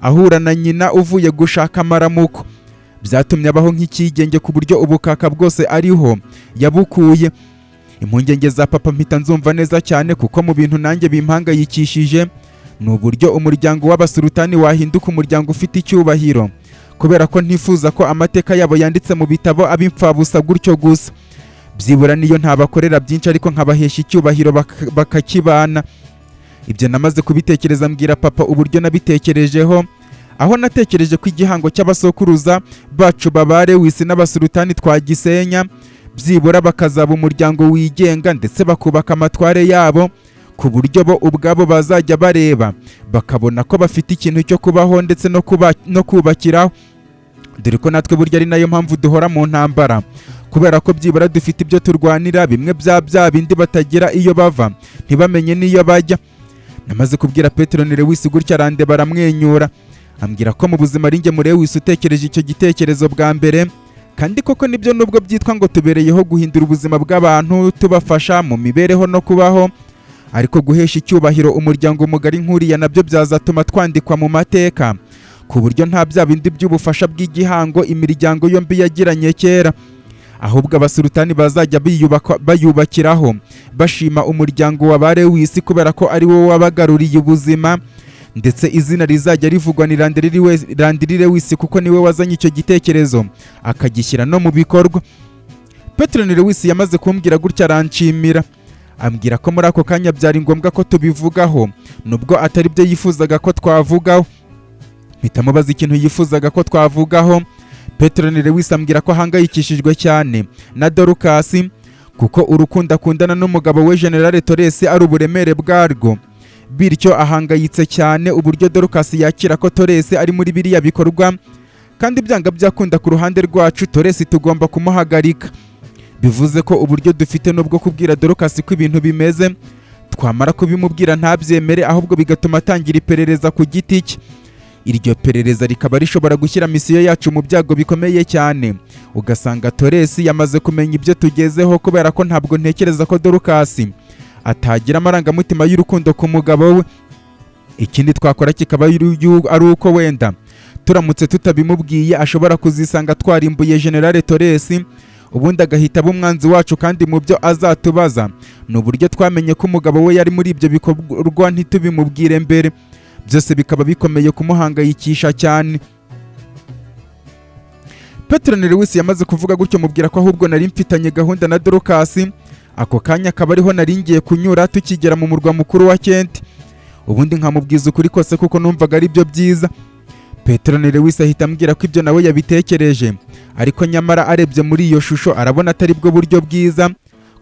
ahura na nyina uvuye gushaka amaramuko. Byatumye abaho nk'icyigenge ku buryo ubukaka bwose ariho yabukuye. Impungenge za papa mpita nzumva neza cyane, kuko mu bintu nanjye bimpangayikishije ni uburyo umuryango w'abasultani wahinduka umuryango ufite icyubahiro, kubera ko ntifuza ko amateka yabo yanditse mu bitabo aba imfabusa gutyo gusa. Byibura niyo ntabakorera byinshi, ariko nkabahesha icyubahiro bakakibana. Ibyo namaze kubitekereza, mbwira papa uburyo nabitekerejeho, aho natekereje ko igihango cy'abasokuruza bacu ba Lewis n'abasultani twagisenya, byibura bakazaba umuryango wigenga, ndetse bakubaka amatware yabo ku buryo bo ubwabo bazajya bareba bakabona ko bafite ikintu cyo kubaho ndetse no kubakiraho, dore ko natwe burya ari nayo mpamvu duhora mu ntambara, kubera ko byibura dufite ibyo turwanira, bimwe bya bindi batagira iyo bava ntibamenye n'iyo bajya. Namaze kubwira Petero ni Lewis gutya, arandeba aramwenyura, ambwira ko mu buzima ari njye mu Lewis utekereje icyo gitekerezo bwa mbere. Kandi koko nibyo, nubwo byitwa ngo tubereyeho guhindura ubuzima bw'abantu tubafasha mu mibereho no kubaho, ariko guhesha icyubahiro umuryango mugari nk'uriya nabyo byazatuma twandikwa mu mateka, ku buryo nta bya bindi by'ubufasha bw'igihango imiryango yombi yagiranye kera, ahubwo abasultani bazajya bayubakiraho bashima umuryango wa ba Lewis kubera ko ari wo wabagaruriye ubuzima, ndetse izina rizajya rivugwa ni Landry Lewis, kuko niwe wazanye icyo gitekerezo akagishyira no mu bikorwa. Petero Lewis yamaze kumbwira gutya aranshimira, ambwira ko muri ako kanya byari ngombwa ko tubivugaho nubwo atari byo yifuzaga ko twavugaho. Mpita mubaza ikintu yifuzaga ko twavugaho. Petero Lewis ambwira ko ahangayikishijwe cyane na Dorcas, kuko urukundo akundana n'umugabo we General Torres ari uburemere bwarwo, bityo ahangayitse cyane uburyo Dorcas yakira ko Torres ari muri biriya bikorwa, kandi byanga byakunda ku ruhande rwacu Torres tugomba kumuhagarika. Bivuze ko uburyo dufite nubwo kubwira Dorcas ko ibintu bimeze, twamara kubimubwira ntabyemere, ahubwo bigatuma atangira iperereza ku giti cye. Iryo perereza rikaba rishobora gushyira misiyo yacu mu byago bikomeye cyane, ugasanga Torres yamaze kumenya ibyo tugezeho, kubera ko ntabwo ntekereza ko Dorcas atagira amarangamutima y'urukundo ku mugabo we. Ikindi twakora kikaba ari uko wenda turamutse tutabimubwiye ashobora kuzisanga twarimbuye General Torres, ubundi agahita aba umwanzi wacu, kandi mu byo azatubaza ni uburyo twamenye ko umugabo we yari muri ibyo bikorwa ntitubimubwire mbere. Byose bikaba bikomeye kumuhangayikisha cyane. Petero Lewis yamaze kuvuga gutyo, mubwira ko ahubwo nari mfitanye gahunda na Dorcas ako kanya, akaba ariho nari ngiye kunyura tukigera mu murwa mukuru wa Kent, ubundi nkamubwiza ukuri kose kuko numvaga ari byo byiza. Petero Lewis ahita ambwira ko ibyo nawe yabitekereje, ariko nyamara arebye muri iyo shusho arabona atari bwo buryo bwiza,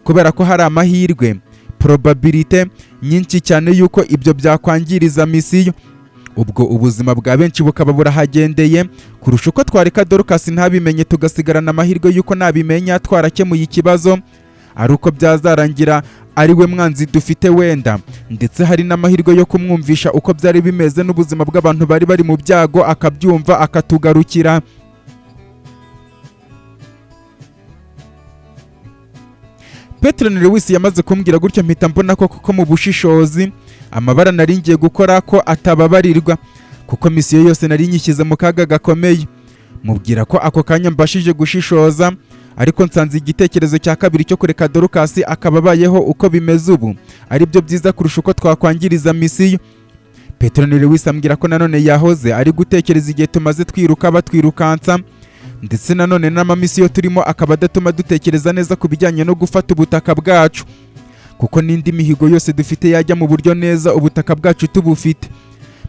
kubera ko hari amahirwe, probabilité nyinshi cyane y'uko ibyo byakwangiriza misiyo, ubwo ubuzima bwa benshi bukaba burahagendeye, kurusha uko twareka Dorcas ntabimenye, tugasigarana amahirwe y'uko nabimenya twarakemuye ikibazo, ari uko byazarangira ari we mwanzi dufite wenda, ndetse hari n'amahirwe yo kumwumvisha uko byari bimeze n'ubuzima bw'abantu bari bari mu byago, akabyumva akatugarukira. Petero Lewis yamaze kumbwira gutyo, mpita mbona ko kuko mu bushishozi amabara nari ngiye gukora ko atababarirwa, kuko misiyo yose nari nyishyize mu kaga gakomeye. Mubwira ko ako kanya mbashije gushishoza, ariko nsanze igitekerezo cya kabiri cyo kureka Dorcas akaba abayeho uko bimeze ubu ari byo byiza kurusha uko twakwangiriza misiyo. Petero Lewis ambwira ko nanone yahoze ari gutekereza igihe tumaze twiruka batwirukansa, ndetse nanone n'amamisiyo turimo akaba adatuma dutekereza neza ku bijyanye no gufata ubutaka bwacu, kuko n'indi mihigo yose dufite yajya mu buryo neza ubutaka bwacu tubufite.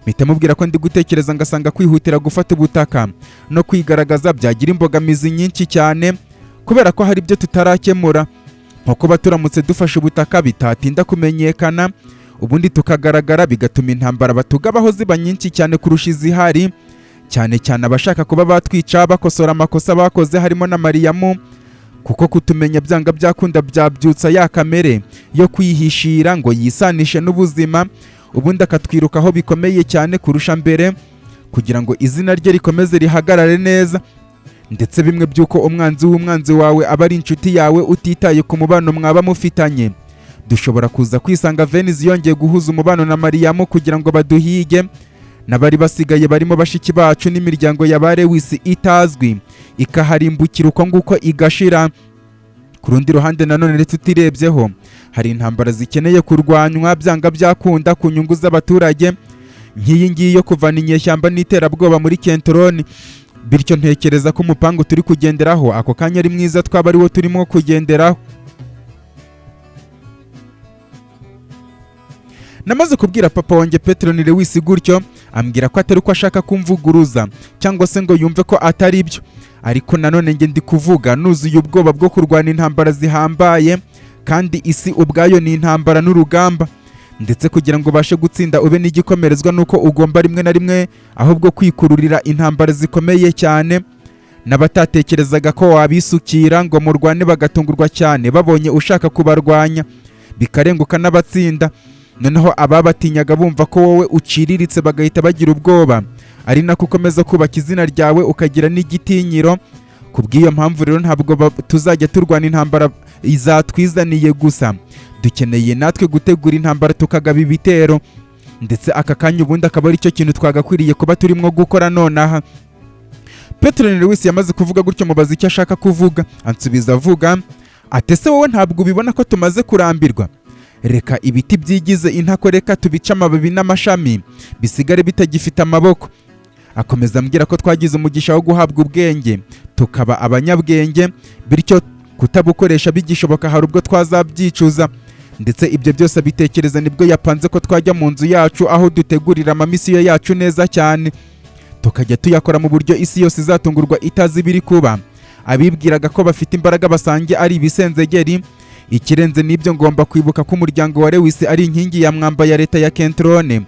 Mpita mubwira ko ndi gutekereza ngasanga kwihutira gufata ubutaka no kwigaragaza byagira imbogamizi nyinshi cyane, kubera ko hari ibyo tutarakemura, nko kuba turamutse dufashe ubutaka bitatinda kumenyekana, ubundi tukagaragara, bigatuma intambara batugabaho ziba nyinshi cyane kurusha izihari, cyane cyane abashaka kuba batwica bakosora amakosa bakoze, harimo na Mariyamu, kuko kutumenya byanga byakunda byabyutsa ya kamere yo kwihishira ngo yisanishe n'ubuzima, ubundi akatwirukaho bikomeye cyane kurusha mbere kugira ngo izina rye rikomeze rihagarare neza. Ndetse bimwe by'uko umwanzi w'umwanzi wawe aba ari inshuti yawe, utitaye ku mubano mwaba mufitanye, dushobora kuza kwisanga Venise yongeye guhuza umubano na Mariyamu kugira ngo baduhige, n'abari basigaye barimo bashiki bacu n'imiryango ya ba Lewis itazwi ikaharimbukira uko nguko igashira. Ku rundi ruhande nanone tutirebyeho, hari intambara zikeneye kurwanywa byanga byakunda ku nyungu z'abaturage, nk'iyi ngiyi yo kuvana inyeshyamba n'iterabwoba muri Kentroni. Bityo ntekereza ko umupangu turi kugenderaho ako kanya ari mwiza, twaba ariwo turimo kugenderaho. Namaze kubwira papa wanjye Petron Lewis gutyo, ambwira ko atari ko ashaka kumvuguruza cyangwa se ngo yumve ko atari byo, ariko nanone njye ndi kuvuga nuzuye ubwoba bwo kurwana intambara zihambaye, kandi isi ubwayo ni intambara n'urugamba. Ndetse kugira ngo ubashe gutsinda ube n'igikomerezwa nuko ugomba rimwe na rimwe ahubwo kwikururira intambara zikomeye cyane, n'abatatekerezaga ko wabisukira ngo murwane bagatungurwa cyane babonye ushaka kubarwanya, bikarenguka n'abatsinda. Noneho ababatinyaga bumva ko wowe uciriritse bagahita bagira ubwoba, ari nako ukomeza kubaka izina ryawe ukagira n'igitinyiro. Ku bw'iyo mpamvu rero ntabwo tuzajya turwana intambara izatwizaniye gusa, dukeneye natwe gutegura intambara tukagaba ibitero. Ndetse aka kanya ubundi akaba ari cyo kintu twagakwiriye kuba turimo gukora nonaha. Petron Lewis yamaze kuvuga gutyo, mubaza icyo ashaka kuvuga, ansubiza avuga ati: "Ese wowe ntabwo ubibona ko tumaze kurambirwa? Reka ibiti byigize intakoreka tubice amababi n'amashami bisigare bitagifite amaboko." Akomeza ambwira ko twagize umugisha wo guhabwa ubwenge tukaba abanyabwenge, bityo kutabukoresha bigishoboka hari ubwo twazabyicuza. Ndetse ibyo byose abitekereza nibwo yapanze ko twajya mu nzu yacu aho dutegurira amamisiyo yacu neza cyane, tukajya tuyakora mu buryo isi yose izatungurwa itazi ibiri kuba. Abibwiraga ko bafite imbaraga basange ari ibisenzegeri. Ikirenze n'ibyo, ngomba kwibuka ko umuryango wa Lewis ari inkingi ya mwamba ya leta ya Kentrone,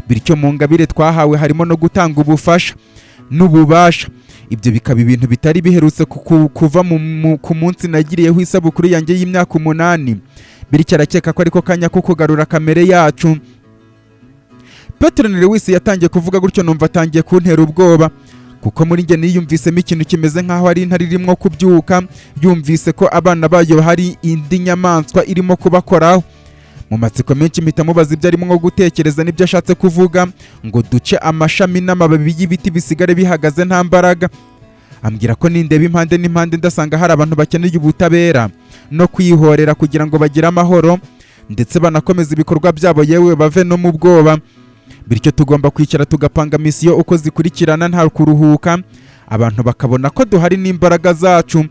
bityo mu ngabire twahawe harimo no gutanga ubufasha n'ububasha. Ibyo bikaba ibintu bitari biherutse kuva ku munsi nagiriyeho isabukuru yanjye y'imyaka 8. Bityo arakeka ko ariko kanya ko kugarura kamere yacu. Petron Lewis yatangiye kuvuga gutyo, numva atangiye kuntera ubwoba, kuko muri njye niyumvisemo ikintu kimeze nk'aho ari intare irimo kubyuka yumvise ko abana bayo hari indi nyamaswa irimo kubakoraho. Mu matsiko menshi mpita mubaza ibyo arimo gutekereza n'ibyo ashatse kuvuga ngo duce amashami n'amababi y'ibiti bisigare bihagaze nta mbaraga. Ambwira ko nindeba impande n'impande ndasanga hari abantu bakeneye ubutabera no kwihorera kugira ngo bagire amahoro, ndetse banakomeza ibikorwa byabo, yewe bave no mu bwoba. Bityo tugomba kwicara tugapanga misiyo uko zikurikirana nta kuruhuka, abantu bakabona ko duhari n'imbaraga zacu.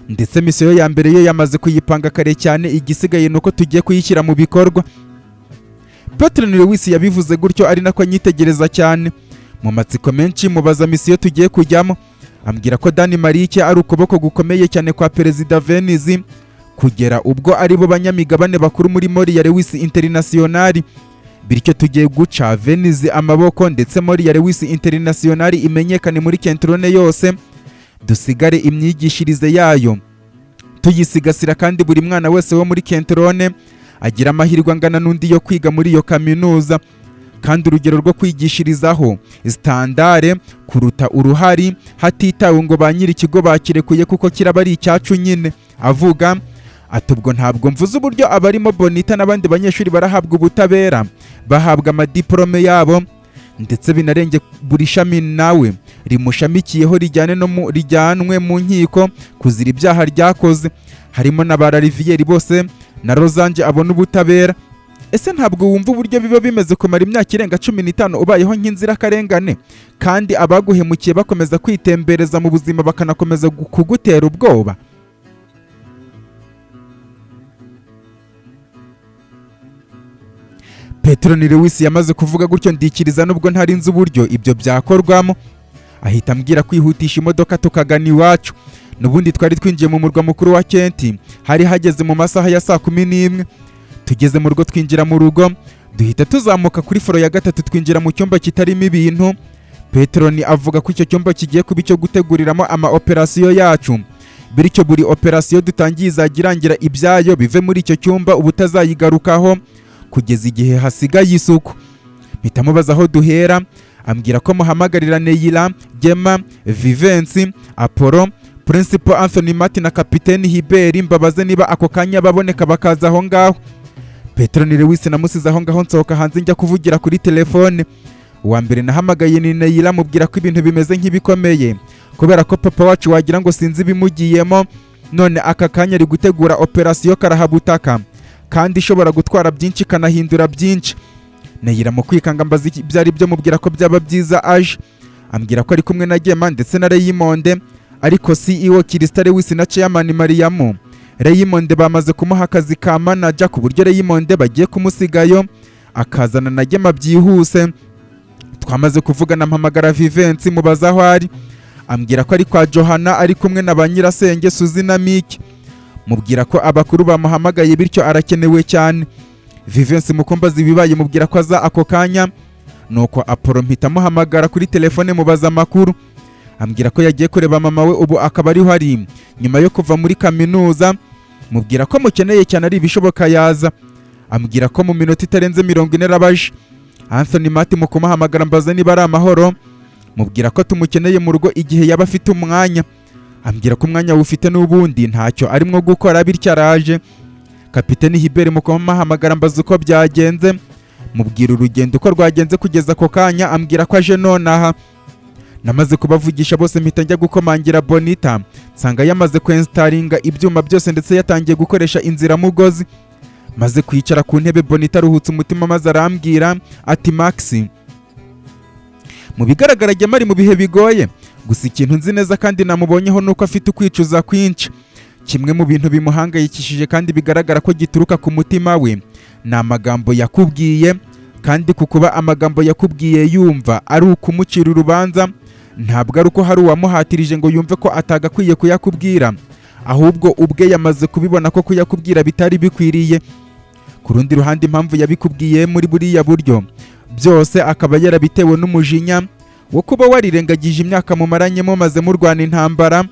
Ndetse misiyo ya mbere yo yamaze kuyipanga kare cyane, igisigaye ni uko tugiye kuyishyira mu bikorwa. Petron Lewis yabivuze gutyo ari nako anyitegereza cyane. Mu matsiko menshi mubaza misiyo tugiye kujyamo, ambwira ko Dani Marike ari ukuboko gukomeye cyane kwa Perezida Venizi, kugera ubwo ari bo banyamigabane bakuru muri Mori ya Lewis International. Bityo tugiye guca Venizi amaboko, ndetse Mori ya Lewis International imenyekane muri Kentrone yose, dusigare imyigishirize yayo tuyisigasira, kandi buri mwana wese wo muri Kentrone agira amahirwe angana n'undi yo kwiga muri iyo kaminuza, kandi urugero rwo kwigishirizaho standard kuruta uruhari, hatitawe ngo ba nyiri ikigo bakirekuye kuko kiraba ari icyacu nyine. Avuga ati: "Ubwo ntabwo mvuze uburyo abarimo Bonita n'abandi banyeshuri barahabwa ubutabera, bahabwa amadiporome yabo, ndetse binarenge buri shami nawe rimushamikiyeho rijyane no mu rijyanwe mu nkiko kuzira ibyaha ryakoze, harimo na ba Riviyeri bose na Rozange abona ubutabera. Ese ntabwo wumva uburyo biba bimeze kumara imyaka irenga 15 ubayeho nk'inzirakarengane, kandi abaguhemukiye bakomeza kwitembereza mu buzima, bakanakomeza kugutera ubwoba?" Petron Lewis yamaze kuvuga gutyo ndikiriza, nubwo ntari nzi uburyo ibyo byakorwamo. Ahita ambwira kwihutisha imodoka tukagana iwacu. N'ubundi twari twinjiye mu murwa mukuru wa Kenti, hari hageze mu masaha ya saa 11. Tugeze mu rugo, twinjira mu rugo, duhita tuzamuka kuri floor ya gatatu, twinjira mu cyumba kitarimo ibintu. Petroni avuga ko icyo cyumba kigiye kuba icyo guteguriramo ama operasiyo yacu, bityo buri operasiyo dutangiye izajya irangira ibyayo bive muri icyo cyumba ubutazayigarukaho kugeza igihe hasigaye isuku. Mpita mubaza aho duhera, ambwira ko muhamagarira Neyira, Gema, Vivensi, Apollo, Principal Anthony Martin na Kapiteni Hiberi, mbabaze niba ako kanya baboneka bakaza aho ngaho. Petroni Lewis namusize aho ngaho, nsohoka hanze njya kuvugira kuri telefone. Uwa mbere nahamagaye ni Neyira, mubwira ko ibintu bimeze nk'ibikomeye kubera ko papa wacu wagira ngo sinzi ibimugiyemo. None aka kanya ari gutegura operasiyo karahabutaka kandi ishobora gutwara byinshi, ikanahindura byinshi. Neyira mu kwikanga mbaza ibyo ari byo, mubwira ko byaba byiza aje. Ambwira ko ari kumwe na Gema ndetse na Rayimonde, ariko CEO Kirisita Lewis na Chairman Mariamu. Rayimonde bamaze kumuha akazi ka manager, ku buryo Rayimonde bagiye kumusigayo akazana na Gema byihuse. Twamaze kuvugana, mpamagara Vivensi mubaza aho ari, ambwira ko ari kwa Johana, ari kumwe na ba nyirasenge Suzi na Miki. Mubwira ko abakuru bamuhamagaye, bityo arakenewe cyane. Vivensi mukumbaza ibibaye, mubwira ko aza ako kanya. Nuko Apollo mpita muhamagara kuri telefone, mubaza amakuru, ambwira ko yagiye kureba mama we, ubu akaba ariho ari nyuma yo kuva muri kaminuza. Mubwira ko mukeneye cyane, ari ibishoboka yaza. Ambwira ko mu minota itarenze 40 arabaje. Anthony Mati mu kumuhamagara mbaza niba ari amahoro, mubwira ko tumukeneye mu rugo igihe yaba afite umwanya. Ambwira ko umwanya wufite n'ubundi ntacyo arimo gukora, bityo araje. Kapiteni Hiberi mu kumuhamagara mbaza uko byagenze, mubwira urugendo uko rwagenze kugeza ako kanya, ambwira ko aje nonaha. Namaze kubavugisha bose, mpita njya gukomangira Bonita, nsanga yamaze kwensitaringa ibyuma byose ndetse yatangiye gukoresha inziramugozi. Maze kwicara ku ntebe, Bonita aruhutse umutima maze arambwira ati: "Max, mu bigaragara Gema ari mu bihe bigoye. Gusa ikintu nzi neza kandi namubonyeho ni uko afite ukwicuza kwinshi. Kimwe mu bintu bimuhangayikishije kandi bigaragara ko gituruka ku mutima we ni amagambo yakubwiye, kandi ku kuba amagambo yakubwiye yumva ari ukumucira urubanza, ntabwo ari uko hari uwamuhatirije ngo yumve ko atagakwiye kuyakubwira, ahubwo ubwe yamaze kubibona ko kuyakubwira bitari bikwiriye. Ku rundi ruhande, impamvu yabikubwiye muri buriya buryo byose akaba yarabitewe n'umujinya wo kuba warirengagije imyaka mumaranyemo maze murwana intambara,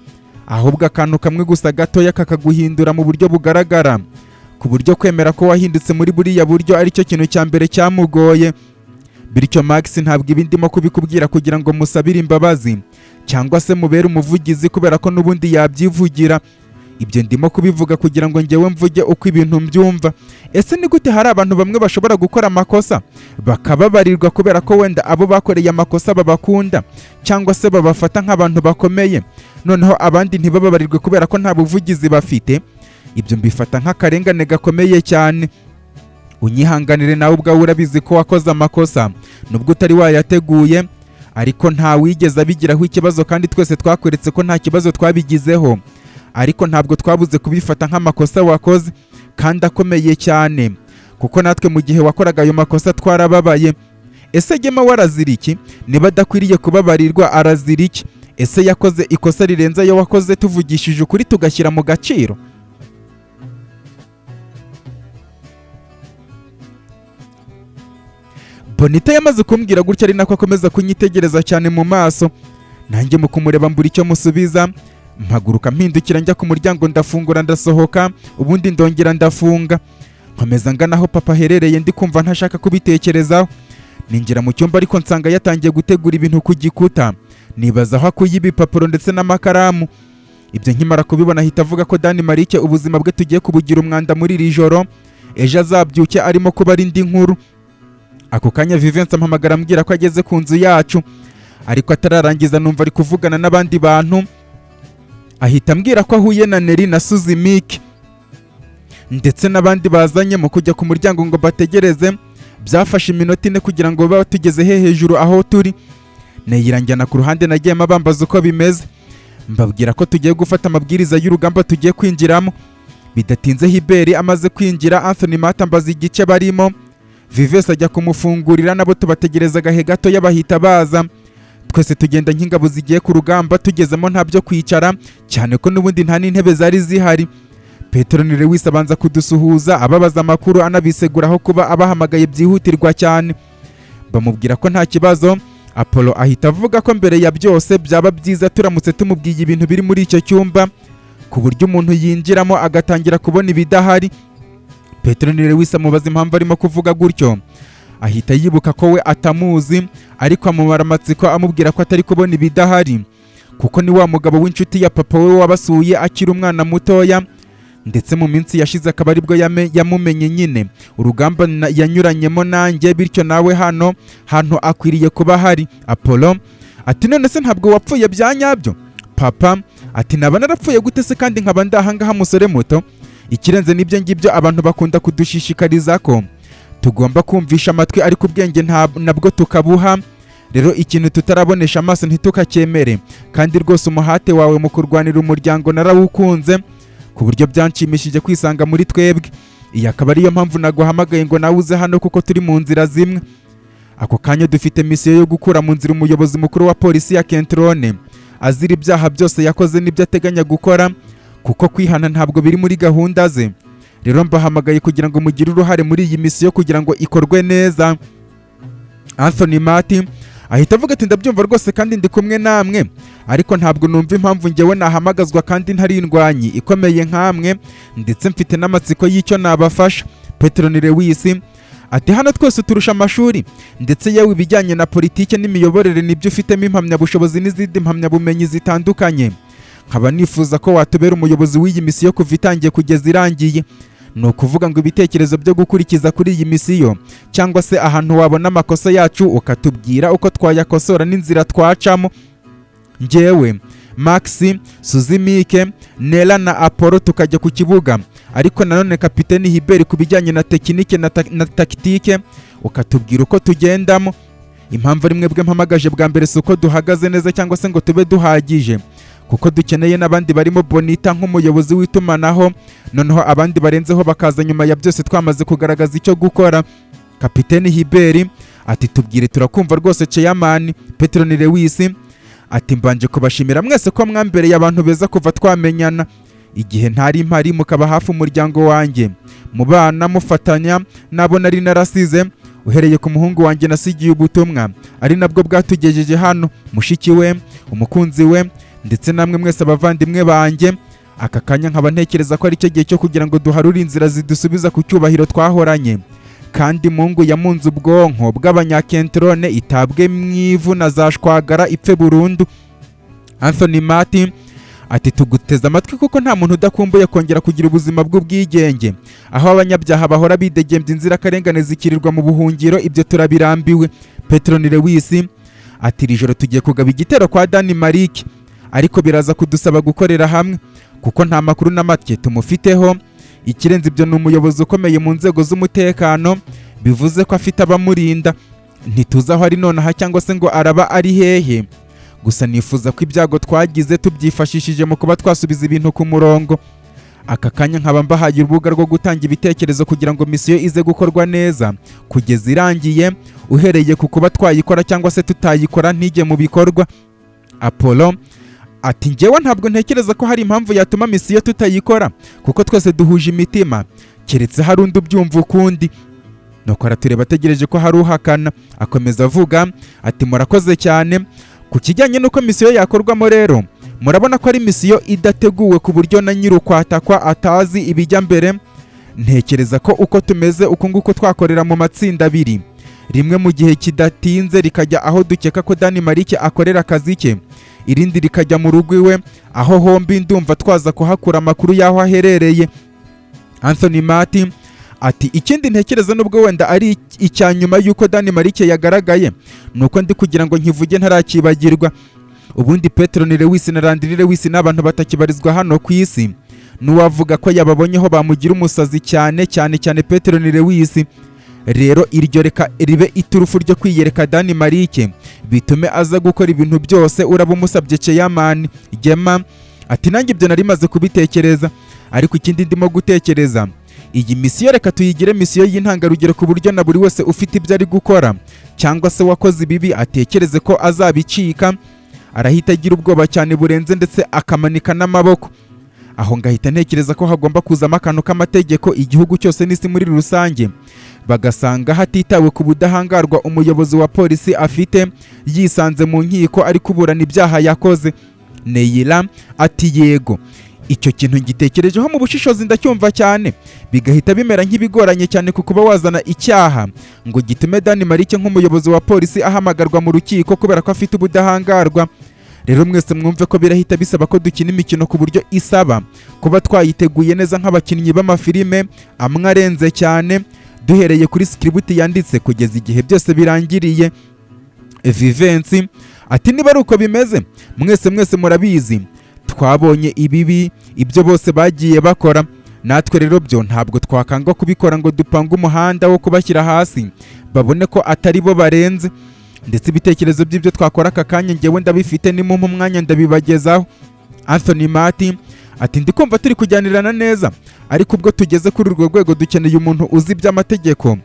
ahubwo akantu kamwe gusa gatoya kakaguhindura mu buryo bugaragara, ku buryo kwemera ko wahindutse muri buriya buryo aricyo kintu cya mbere cyamugoye. Bityo Max, ntabwo ibi ndimo kubikubwira kugira ngo musabire imbabazi cyangwa se mubere umuvugizi, kubera ko n'ubundi yabyivugira. Ibyo ndimo kubivuga kugira ngo ngewe mvuge uko ibintu mbyumva. Ese ni gute hari abantu bamwe bashobora gukora amakosa bakababarirwa kubera ko wenda abo bakoreye amakosa babakunda cyangwa se babafata nk'abantu bakomeye, noneho abandi ntibababarirwe kubera ko nta buvugizi bafite? Ibyo mbifata nk'akarengane gakomeye cyane. Unyihanganire, nawe ubwawe urabizi ko wakoze amakosa nubwo utari wayateguye, ariko nta wigeze abigiraho ikibazo, kandi twese twakweretse ko nta kibazo twabigizeho, ariko ntabwo twabuze kubifata nk'amakosa wakoze kandi akomeye cyane, kuko natwe mu gihe wakoraga ayo makosa twarababaye. Ese Gema warazira iki? Niba adakwiriye kubabarirwa, arazira iki? Ese yakoze ikosa rirenze ayo wakoze, tuvugishije ukuri tugashyira mu gaciro?" Bonita yamaze kumbwira gutya, ari nako akomeza kunyitegereza cyane mu maso. Nanjye mu kumureba mbura icyo musubiza, mpaguruka mpindukira njya ku muryango, ndafungura, ndasohoka, ubundi ndongera ndafunga, nkomeza ngana aho papa aherereye, ndi kumva ntashaka kubitekerezaho. Ninjira mu cyumba ariko nsanga yatangiye gutegura ibintu ku gikuta, nibaza aho akuye ibipapuro ndetse n'amakaramu. Ibyo nkimara kubibona ahita avuga ko Dani Marike ubuzima bwe tugiye kubugira umwanda muri iri joro, ejo azabyuke arimo kuba ari indi nkuru. Ako kanya Vivensi ampamagara ambwira ko ageze ku nzu yacu, ariko atararangiza numva ari kuvugana n'abandi bantu. Ahita ambwira ko ahuye na Neri na Suzy Mike ndetse n'abandi bazanye. Mu kujya ku muryango ngo bategereze byafashe iminota 4 kugira ngo babe tugeze he hejuru aho turi. Neyiranjyana ku ruhande, nagiyemo bambaza uko bimeze, mbabwira ko tugiye gufata amabwiriza y'urugamba tugiye kwinjiramo. Bidatinze Hiberi amaze kwinjira, Anthony Mata ambaza igice barimo. Vives ajya kumufungurira, nabo tubategereza agahe gato bahita baza. Twese tugenda nk'ingabo zigiye ku rugamba. Tugezemo nta byo kwicara, cyane ko n'ubundi nta n'intebe zari zihari. Petero ni Lewis abanza kudusuhuza, ababaza amakuru, anabiseguraho kuba abahamagaye byihutirwa cyane. Bamubwira ko nta kibazo. Apollo ahita avuga ko mbere ya byose byaba byiza turamutse tumubwiye ibintu biri muri icyo cyumba, ku buryo umuntu yinjiramo agatangira kubona ibidahari. Petero ni Lewis amubaza impamvu arimo kuvuga gutyo. Ahita yibuka ko we atamuzi, ariko amumara amatsiko amubwira ko atari kubona ibidahari kuko ni wa mugabo w'inshuti ya papa we wabasuye akiri umwana mutoya, ndetse mu minsi yashize akaba aribwo yamumenye nyine urugamba yanyuranyemo nanjye, bityo nawe hano hantu akwiriye kuba ahari. Apollo ati: "None se ntabwo wapfuye bya nyabyo?" Papa Ati: "Naba narapfuye gute se kandi nkaba ndahangaha, musore muto? Ikirenze n'ibyo ngibyo, abantu bakunda kudushishikariza ko tugomba kumvisha amatwi, ariko ubwenge nabwo tukabuha. Rero ikintu tutarabonesha amaso ntitukacyemere. Kandi rwose umuhate wawe mu kurwanira umuryango narawukunze, ku buryo byanshimishije kwisanga muri twebwe. Iyi akaba ariyo mpamvu naguhamagaye ngo nawe uze hano, kuko turi mu nzira zimwe. Ako kanya dufite misiyo yo gukura mu nzira umuyobozi mukuru wa polisi ya Kentrone, azira ibyaha byose yakoze n'ibyo ateganya gukora, kuko kwihana ntabwo biri muri gahunda ze. Rero mbahamagaye kugira ngo mugire uruhare muri iyi misiyo kugira ngo ikorwe neza." Anthony Martin ahita avuga ati: "Ndabyumva rwose kandi ndi kumwe namwe, ariko ntabwo numva impamvu ngewe nahamagazwa kandi ntari indwanyi ikomeye nkamwe, ndetse mfite n'amatsiko y'icyo nabafasha." Petroni Lewis ati: "Hano twese turusha amashuri, ndetse yewe ibijyanye na politike n'imiyoborere nibyo ufitemo impamyabushobozi n'izindi mpamyabumenyi zitandukanye. Nkaba nifuza ko watubera umuyobozi w'iyi misiyo kuva itangiye kugeza irangiye. Ni ukuvuga ngo ibitekerezo byo gukurikiza kuri iyi misiyo, cyangwa se ahantu wabona amakosa yacu ukatubwira uko twayakosora n'inzira twacamo. Njyewe, Max, Suzimike, Nela na Apollo tukajya ku kibuga, ariko nanone kapiteni Hiberi ku bijyanye na tekinike na tactique ukatubwira uko tugendamo. Impamvu ari mwebwe mpamagaje bwa mbere si uko duhagaze neza cyangwa se ngo tube duhagije, kuko dukeneye n'abandi barimo Bonita nk'umuyobozi w'itumanaho, noneho abandi barenzeho bakaza nyuma ya byose twamaze kugaragaza icyo gukora." Kapiteni Hiberi ati: "Tubwire, turakumva rwose, chairman." Petroni Lewis ati: "Mbanje kubashimira mwese ko mwambereye abantu beza kuva twamenyana. Igihe ntari mpari mukaba hafi umuryango wanjye, mubana mufatanya n'abo nari narasize, uhereye ku muhungu wanjye nasigiye ubutumwa ari nabwo bwatugejeje hano, mushiki we, umukunzi we, ndetse namwe mwese abavandimwe banjye. Aka kanya nkaba ntekereza ko ari cyo gihe cyo kugira ngo duharure inzira zidusubiza ku cyubahiro twahoranye, kandi Mungu yamunze ubwonko bw'abanyakentrone itabwe mu ivu na za shwagara ipfe burundu." Anthony Martin ati: "Tuguteze amatwi, kuko nta muntu udakumbuye kongera kugira ubuzima bw'ubwigenge. Aho abanyabyaha bahora bidegembya, inzirakarengane zikirirwa mu buhungiro, ibyo turabirambiwe." Petroni Lewis ati: "Iri joro tugiye kugaba igitero kwa Dani Marike, ariko biraza kudusaba gukorera hamwe, kuko nta makuru na make tumufiteho. Ikirenze ibyo, ni umuyobozi ukomeye mu nzego z'umutekano, bivuze ko afite abamurinda. Ntituzi aho ari nonaha cyangwa se ngo araba ari hehe. Gusa nifuza ko ibyago twagize tubyifashishije mu kuba twasubiza ibintu ku murongo. Aka kanya nkaba mbahaye urubuga rwo gutanga ibitekerezo kugira ngo misiyo ize gukorwa neza kugeza irangiye, uhereye ku kuba twayikora cyangwa se tutayikora ntijye mu bikorwa." Apollo ati: "Njyewe ntabwo ntekereza ko hari impamvu yatuma misiyo tutayikora, kuko twese duhuje imitima, keretse hari undi ubyumva ukundi." Nuko aratureba ategereje ko hari uhakana. Akomeza avuga ati: "Murakoze cyane. Ku kijyanye n'uko misiyo yakorwamo rero, murabona ko ari misiyo idateguwe ku buryo na nyir'ukwatakwa atazi ibijya mbere. Ntekereza ko uko tumeze uku nguku twakorera mu matsinda abiri, rimwe mu gihe kidatinze rikajya aho dukeka ko Dani Marike akorera akazi ke, irindi rikajya mu rugo iwe. Aho hombi ndumva twaza kuhakura amakuru y'aho aherereye." Anthony Martin ati: "Ikindi ntekereza, nubwo wenda ari icya nyuma y'uko Dani Marike yagaragaye, ni uko ndi kugira ngo nkivuge ntarakibagirwa. Ubundi Petroni Lewis na Landry Lewis ni abantu batakibarizwa hano ku isi. N'uwavuga ko yababonyeho bamugira umusazi, cyane cyane cyane Petroni Lewis. Rero iryo reka ribe iturufu ryo kwiyereka Dani Marike, bitume aza gukora ibintu byose uraba umusabye, chairman." Gema ati: "Nanjye ibyo nari maze kubitekereza, ariko ikindi ndimo gutekereza, iyi misiyo reka tuyigire misiyo y'intangarugero, ku buryo na buri wese ufite ibyo ari gukora cyangwa se wakoze ibibi atekereze ko azabicika, arahita agira ubwoba cyane burenze, ndetse akamanika n'amaboko. Aho ngahita ntekereza ko hagomba kuzamo akantu k'amategeko, igihugu cyose n'isi muri rusange bagasanga hatitawe ku budahangarwa umuyobozi wa polisi afite, yisanze mu nkiko ari kuburana ibyaha yakoze." Neyira ati: "Yego, icyo kintu ngitekerejeho mu bushishozi ndacyumva cyane, bigahita bimera nk'ibigoranye cyane ku kuba wazana icyaha ngo gitume Dani Marike nk'umuyobozi wa polisi ahamagarwa mu rukiko, kubera ko afite ubudahangarwa. Rero mwese mwumve ko birahita bisaba ko dukina imikino ku buryo isaba kuba twayiteguye neza nk'abakinnyi b'amafilime amwe arenze cyane, duhereye kuri script yanditse kugeza igihe byose birangiriye." Vivensi ati: "Niba ari uko bimeze, mwese mwese murabizi. Twabonye ibibi ibyo bose bagiye bakora, natwe rero byo ntabwo twakanga kubikora ngo dupange umuhanda wo kubashyira hasi, babone ko atari bo barenze. Ndetse ibitekerezo by'ibyo twakora aka kanya ngewe ndabifite, nimumpa umwanya ndabibagezaho." Anthony Martin ati: "Ndi kumva turi kujyanirana neza, ariko ubwo tugeze kuri urwo rwego dukeneye umuntu uzi iby'amategeko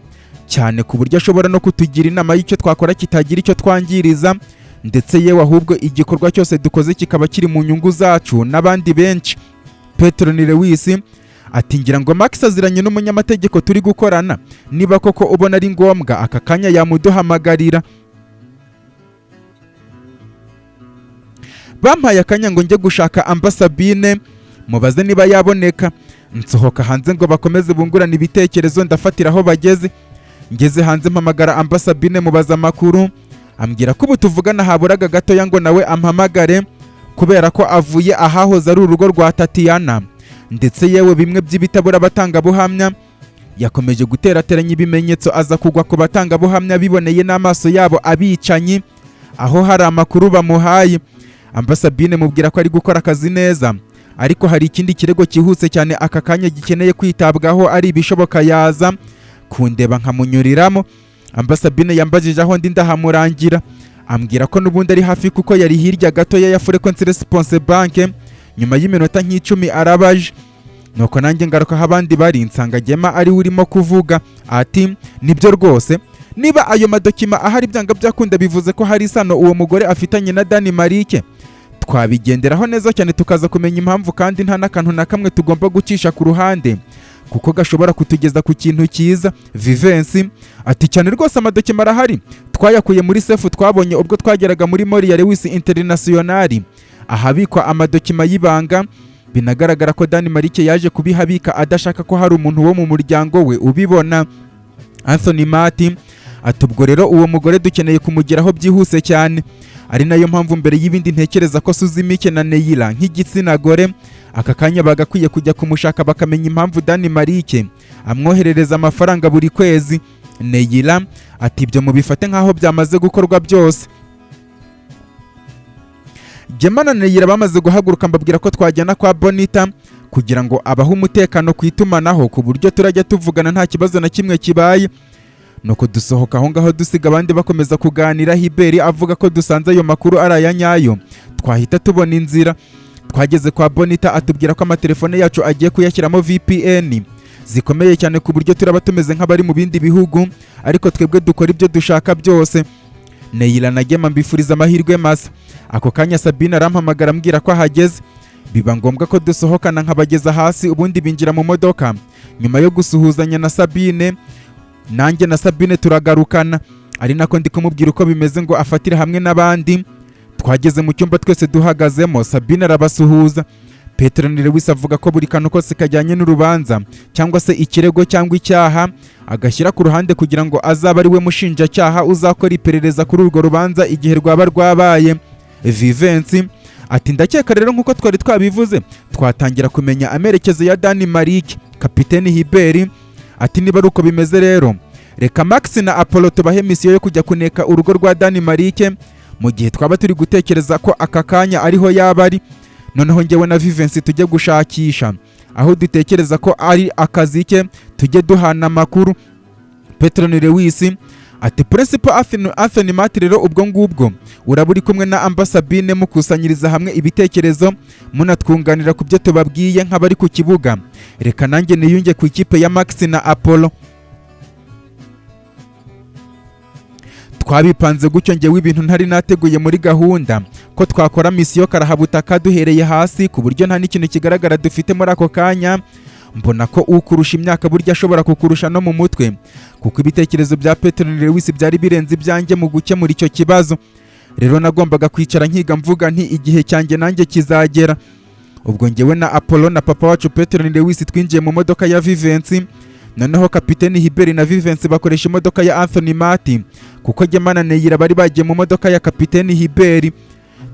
cyane, ku buryo ashobora no kutugira inama y'icyo twakora kitagira icyo twangiriza, ndetse yewe ahubwo igikorwa cyose dukoze kikaba kiri mu nyungu zacu n'abandi benshi." Petro ni Lewis ati: "Ngira ngo Max aziranye n'umunyamategeko turi gukorana. Niba koko ubona ari ngombwa, aka kanya yamuduhamagarira." Bampaye akanya ngo njye gushaka Ambasabine mubaze niba yaboneka. Nsohoka hanze ngo bakomeze bungurane ibitekerezo, ndafatira aho bageze. Ngeze hanze mpamagara Ambasabine, mubaza amakuru, ambwira ko ubu tuvugana haburaga gatoya ngo nawe ampamagare, kubera ko avuye ahahoze ari urugo rwa Tatiana, ndetse yewe bimwe by'ibitabura abatangabuhamya. Yakomeje guterateranya ibimenyetso, aza kugwa ku batangabuhamya biboneye n'amaso yabo abicanyi, aho hari amakuru bamuhaye. Ambasabine mubwira ko ari gukora akazi neza, ariko hari ikindi kirego cyihuse cyane aka kanya gikeneye kwitabwaho, ari ibishoboka yaza kundeba nkamunyuriramo. Ambasabine yambajije aho ndi, ndahamurangira, ambwira ko n'ubundi ari hafi kuko yari hirya gatoya ya Frequency Response Bank. Nyuma y'iminota nk'icumi arabaje, nuko nanjye ngaruka aho abandi bari, nsanga Gema ari we urimo kuvuga ati: "Nibyo rwose, niba ayo madokima ahari, byanga byakunda bivuze ko hari isano uwo mugore afitanye na Dani Marike. Twabigenderaho neza cyane tukaza kumenya impamvu, kandi nta n'akantu na kamwe tugomba gucisha ku ruhande kuko gashobora kutugeza ku kintu cyiza." Vivensi ati: "Cyane rwose, amadokima arahari, twayakuye muri safe twabonye ubwo twageraga muri mall ya Lewis International ahabikwa amadokima y'ibanga. Binagaragara ko Dani Marike yaje kubihabika adashaka ko hari umuntu wo mu muryango we ubibona." Anthony Martin ati: "Ubwo rero uwo mugore dukeneye kumugeraho byihuse cyane, ari nayo mpamvu mbere y'ibindi ntekereza ko Suzimike na Neyira nk'igitsina gore aka kanya bagakwiye kujya kumushaka, bakamenya impamvu Dani Marike amwoherereza amafaranga buri kwezi." Neyira ati: "Ibyo mubifate nk'aho byamaze gukorwa byose." Gema na Neyira bamaze guhaguruka, mbabwira ko twajyana kwa Bonita kugira ngo abahe umutekano ku itumanaho, ku buryo turajya tuvugana nta kibazo na kimwe kibaye. Nuko dusohoka aho ngaho, dusiga abandi bakomeza kuganira. Hiberi avuga ko dusanze ayo makuru ari aya nyayo twahita tubona inzira. Twageze kwa Bonita, atubwira ko amatelefone yacu agiye kuyashyiramo VPN zikomeye cyane, ku buryo turaba tumeze nk'abari mu bindi bihugu, ariko twebwe dukora ibyo dushaka byose. Neyira na Gema mbifuriza amahirwe masa. Ako kanya Sabine arampamagara ambwira ko ahageze, biba ngombwa ko dusohokana nkabageza hasi, ubundi binjira mu modoka. Nyuma yo gusuhuzanya na Sabine, nanjye na Sabine turagarukana, ari nako ndi kumubwira uko bimeze ngo afatire hamwe n'abandi. Twageze mu cyumba twese duhagazemo, Sabine arabasuhuza. Petero Lewis avuga ko buri kantu kose kajyanye n'urubanza cyangwa se ikirego cyangwa icyaha agashyira ku ruhande, kugira ngo azabe ari we mushinjacyaha uzakora iperereza kuri urwo rubanza igihe rwaba rwabaye. Vivensi ati: "Ndakeka rero nk'uko twari twabivuze twatangira kumenya amerekezo ya Dani Marike." Kapiteni Hiberi ati: "Niba ari uko bimeze rero, reka Max na Apollo tubahe misiyo yo kujya kuneka urugo rwa Dani Marike mu gihe twaba turi gutekereza ko aka kanya ariho yaba ari. Noneho njyewe na Vivensi tujye gushakisha aho dutekereza ko ari akazi ke, tujye duhana amakuru." Petro Lewis ati: "Principal Anthony Mati, rero ubwo ngubwo uraba uri kumwe na Ambasabine, mukusanyiriza hamwe ibitekerezo, munatwunganira ku byo tubabwiye nk'abari ku kibuga. Reka nanjye niyunge ku ikipe ya Max na Apollo." Twabipanze gutyo. Ngewe ibintu ntari nateguye muri gahunda ko twakora misiyo karahabutaka duhereye hasi, ku buryo nta n'ikintu kigaragara dufite muri ako kanya. Mbona ko ukurusha imyaka burya ashobora kukurusha no mu mutwe, kuko ibitekerezo bya Petero Lewis byari birenze ibyanjye mu gukemura icyo kibazo. Rero nagombaga kwicara nkiga, mvuga nti igihe cyanjye nanjye kizagera. Ubwo ngewe na Apollo na papa wacu Petero Lewis twinjiye mu modoka ya Vivensi, noneho kapiteni Hiberi na Vivensi bakoresha imodoka ya Anthony Martin, kuko Gemana na Neyira bari bagiye mu modoka ya kapiteni Hiberi.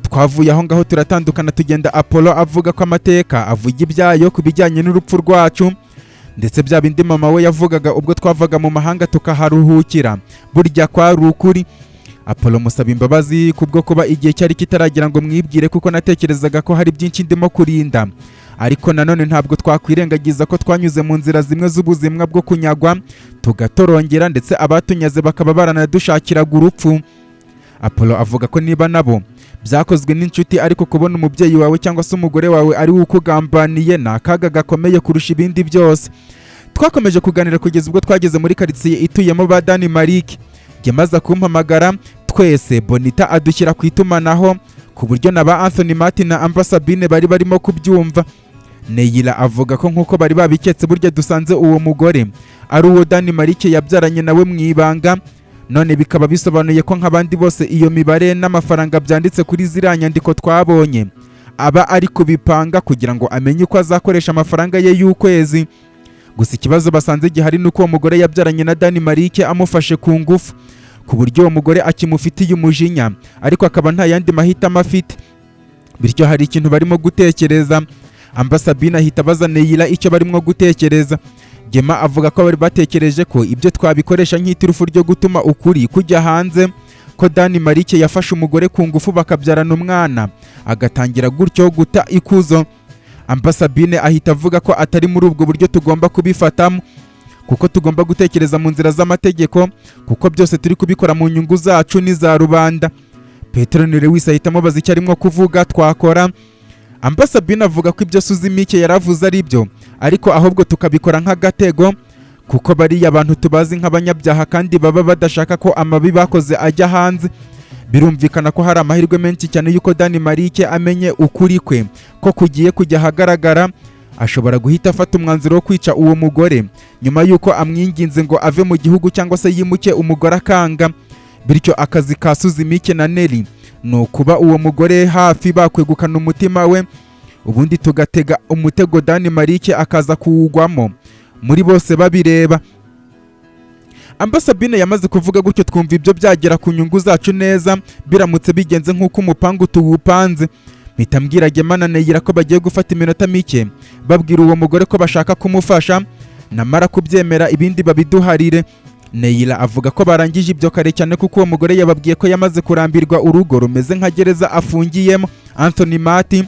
Twavuye aho ngaho turatandukana tugenda, Apollo avuga ko amateka avuga ibyayo ku bijyanye n'urupfu rwacu, ndetse bya bindi mama we yavugaga ubwo twavaga mu mahanga tukaharuhukira burya kwari ukuri. Apollo musaba imbabazi kubwo kuba igihe cyari kitaragira ngo mwibwire, kuko natekerezaga ko hari byinshi ndimo kurinda, ariko nanone ntabwo twakwirengagiza ko twanyuze mu nzira zimwe z'ubuzima bwo kunyagwa tugatorongera, ndetse abatunyaze bakaba baranadushakiraga urupfu. Apollo avuga ko niba nabo byakozwe n'inshuti, ariko kubona umubyeyi wawe cyangwa se umugore wawe ari we ukugambaniye ni akaga gakomeye kurusha ibindi byose. Twakomeje kuganira kugeza ubwo twageze muri karitsiye ituyemo ba Dani Marike. Maze kumpamagara twese, Bonita adushyira ku itumanaho ku buryo na ba Anthony Martin na Amba Sabine bari barimo kubyumva. Neyila avuga ko nk'uko bari babiketse, burya dusanze uwo mugore ari uwo Dani Marike yabyaranye nawe mu ibanga. None bikaba bisobanuye ko nk'abandi bose, iyo mibare n'amafaranga byanditse kuri ziriya nyandiko twabonye, aba ari kubipanga kugira ngo amenye uko azakoresha amafaranga ye y'ukwezi. Gusa ikibazo basanze gihari ni uko uwo mugore yabyaranye na Dani Marike amufashe ku ngufu, ku buryo uwo mugore akimufitiye umujinya, ariko akaba nta yandi mahitamo afite. Bityo hari ikintu barimo gutekereza. Amba Sabine ahita abaza Neyila icyo barimo gutekereza. Gema avuga ko bari batekereje ko ibyo twabikoresha nk'iturufu ryo gutuma ukuri kujya hanze, ko Dani Marike yafashe umugore ku ngufu bakabyarana umwana, agatangira gutyo guta ikuzo. Amba Sabine ahita avuga ko atari muri ubwo buryo tugomba kubifatamo, kuko tugomba gutekereza mu nzira z'amategeko, kuko byose turi kubikora mu nyungu zacu n'iza rubanda. Petero Lewis ahita amubaza icyo arimo kuvuga twakora. Amba Sabine avuga ko ibyo Suzimike yaravuze ari byo, ariko ahubwo tukabikora nk'agatego, kuko bariya abantu tubazi nk'abanyabyaha kandi baba badashaka ko amabi bakoze ajya hanze. Birumvikana ko hari amahirwe menshi cyane y'uko Dani Marike amenye ukuri kwe ko kugiye kujya ahagaragara, ashobora guhita afata umwanzuro wo kwica uwo mugore nyuma y'uko amwinginze ngo ave mu gihugu cyangwa se yimuke, umugore akanga. Bityo akazi ka Suzimike na Neri ni ukuba uwo mugore hafi, bakwegukana umutima we, ubundi tugatega umutego Dani Marike akaza kuwugwamo muri bose babireba. Amba Sabine yamaze kuvuga gutyo, twumva ibyo byagera ku nyungu zacu neza biramutse bigenze nk'uko umupangu tuwupanze. Mpita mbwira Gema na Neyira ko bagiye gufata iminota mike babwira uwo mugore ko bashaka kumufasha, namara kubyemera ibindi babiduharire. Neyira avuga ko barangije ibyo kare cyane, kuko uwo mugore yababwiye ko yamaze kurambirwa urugo rumeze nka gereza afungiyemo. Anthony Mati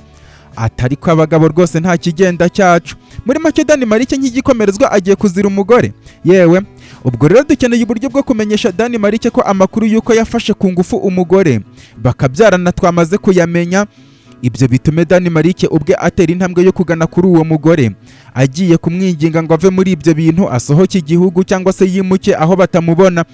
atari ko abagabo rwose nta kigenda cyacu. Muri make, Dani Marike nk'igikomerezwa agiye kuzira umugore. Yewe, ubwo rero dukeneye uburyo bwo kumenyesha Dani Marike ko amakuru y'uko yafashe ku ngufu umugore bakabyarana twamaze kuyamenya. Ibyo bitume Dani Marike ubwe atera intambwe yo kugana kuri uwo mugore, agiye kumwinginga ngo ave muri ibyo bintu, asohoke igihugu cyangwa se yimuke aho batamubona.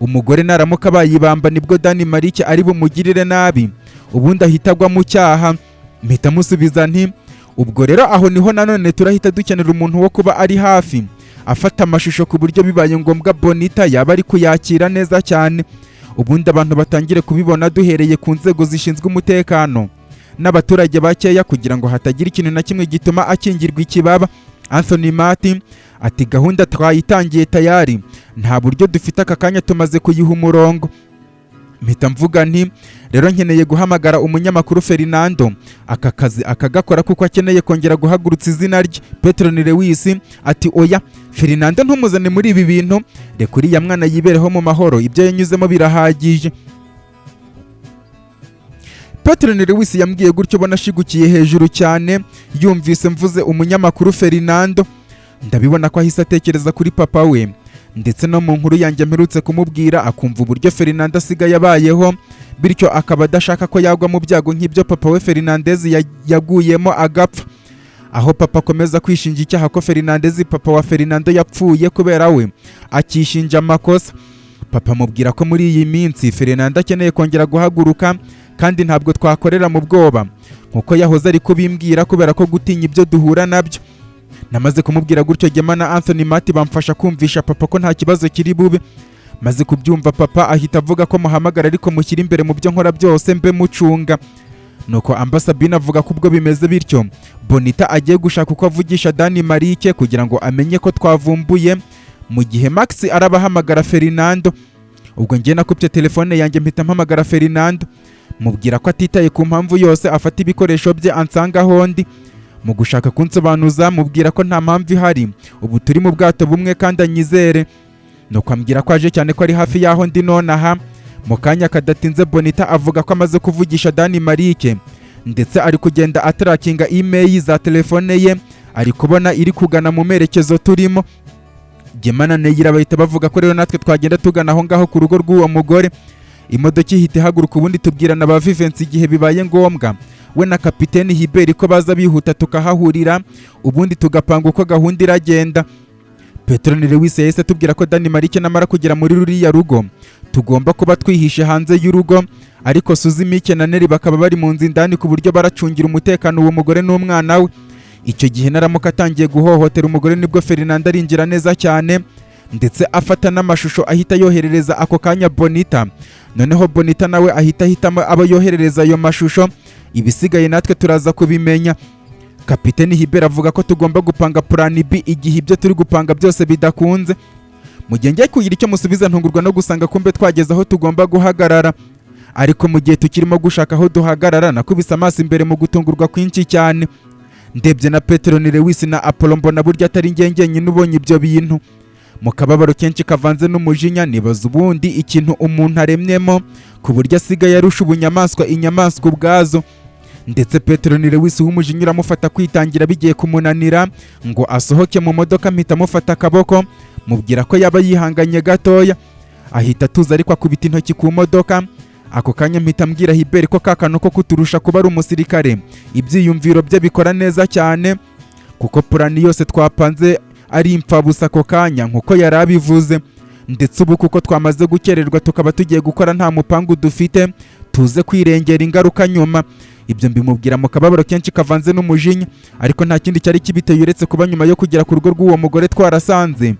Umugore naramuka bayibamba, nibwo Dani Marike ari bumugirire nabi, ubundi ahita agwa mu cyaha. Mpita musubiza nti: "Ubwo rero aho niho nanone turahita dukenera umuntu wo kuba ari hafi afata amashusho, ku buryo bibaye ngombwa Bonita yaba ari kuyakira neza cyane, ubundi abantu batangire kubibona, duhereye ku nzego zishinzwe umutekano n'abaturage bakeya, kugira ngo hatagira ikintu na kimwe gituma akingirwa ikibaba." Anthony Martin ati: "Gahunda twayitangiye tayari, nta buryo dufite aka kanya, tumaze kuyiha umurongo." Mpita mvuga nti: "Rero nkeneye guhamagara umunyamakuru Fernando, aka kazi akagakora, kuko akeneye kongera guhagurutsa izina rye." Petro Lewis ati: "Oya, Fernando ntumuzane muri ibi bintu, reka uriya mwana yibereho mu mahoro, ibyo yanyuzemo birahagije." Petro Lewis yambwiye gutyo ubona ashigukiye hejuru cyane yumvise mvuze umunyamakuru Fernando. Ndabibona ko ahise atekereza kuri papa we, ndetse no mu nkuru yanjye mperutse kumubwira, akumva uburyo Fernando asigaye abayeho, bityo akaba adashaka ko yagwa mu byago nk'ibyo papa we Fernandez yaguyemo agapfa, aho papa akomeza kwishinja icyaha ko Fernandez, papa wa Fernando, yapfuye kubera we, akishinja amakosa. Papa amubwira ko muri iyi minsi Fernando akeneye kongera guhaguruka, kandi ntabwo twakorera mu bwoba nkuko yahoze ari kubimbwira, kubera ko gutinya ibyo duhura nabyo. Namaze kumubwira gutyo, Gema na Anthony Mati bamfasha kumvisha papa ko nta kibazo kiri bube. Maze kubyumva, papa ahita avuga ko muhamagara, ariko mushyira imbere mu byo nkora byose, mbe mucunga. Nuko Amba Sabine avuga ko ubwo bimeze bityo, Bonita agiye gushaka uko avugisha Dani Marike kugira ngo amenye ko twavumbuye, mu gihe Max arabahamagara Fernando. Ubwo njye nakupye telefone yanjye, mpita mpamagara Fernando, mubwira ko atitaye ku mpamvu yose afata ibikoresho bye ansanga aho ndi. Mu gushaka kunsobanuza, mubwira ko nta mpamvu ihari, ubu turi mu bwato bumwe kandi anyizere. Nuko ambwira ko aje cyane, ko ari hafi y'aho ndi nonaha. Mu kanya kadatinze, Bonita avuga ko amaze kuvugisha Dani Marike, ndetse ari kugenda atrackinga IMEI za telefone ye, ari kubona iri kugana mu merekezo turimo. Gemana na Neyira bahita bavuga ko rero natwe twagenda tugana aho ngaho ku rugo rw'uwo mugore. Imodoka ihita ihaguruka, ubundi tubwirana ba Vivensi igihe bibaye ngombwa we na kapiteni Hiberi ko baza bihuta tukahahurira, ubundi tugapanga uko gahunda iragenda. Petroni Lewis yahise atubwira ko Dani Marike namara kugera muri ruriya rugo tugomba kuba twihishe hanze y'urugo, ariko Suzi, Mike na Neri bakaba bari mu nzu indani, ku buryo baracungira umutekano uwo mugore n'umwana we. Icyo gihe naramuka atangiye guhohotera umugore, nibwo Ferdinand arinjira neza cyane, ndetse afata n'amashusho ahita yoherereza ako kanya Bonita. Noneho Bonita nawe ahita ahitamo abo yoherereza ayo mashusho, ibisigaye natwe turaza kubimenya. Kapiteni Hibera avuga ko tugomba gupanga plan B igihe ibyo turi gupanga byose bidakunze. Mu gihe ngiye kugira icyo musubiza, ntungurwa no gusanga kumbe twageze aho tugomba guhagarara. Ariko mu gihe tukirimo gushaka aho duhagarara, nakubise amaso imbere mu gutungurwa kwinshi cyane. Ndebye na Peteroni Lewis na Apollo, mbona burya atari njye njyenyine ubonye ibyo bintu. Mu kababaro kenshi kavanze n'umujinya, nibaza ubundi ikintu umuntu aremyemo ku buryo asigaye arusha ubunyamaswa inyamaswa ubwazo. Ndetse Peteroni Lewis w'umujinya uramufata, kwitangira bigiye kumunanira ngo asohoke mu modoka, mpita amufata akaboko, mubwira ko yaba yihanganye gatoya. Ahita atuza, ariko akubita intoki ku modoka. Ako kanya mpita mbwira Hiberi ko ka kantu ko kuturusha kuba ari umusirikare, ibyiyumviro bye bikora neza cyane, kuko plan yose twapanze ari impfabusa ako kanya nkuko yari abivuze. Ndetse ubu kuko twamaze gukererwa, tukaba tugiye gukora nta mupangu dufite, tuze kwirengera ingaruka nyuma. Ibyo mbimubwira mu kababaro kenshi kavanze n'umujinya, ariko nta kindi cyari kibiteye uretse kuba nyuma yo kugera ku rugo rw'uwo mugore twarasanze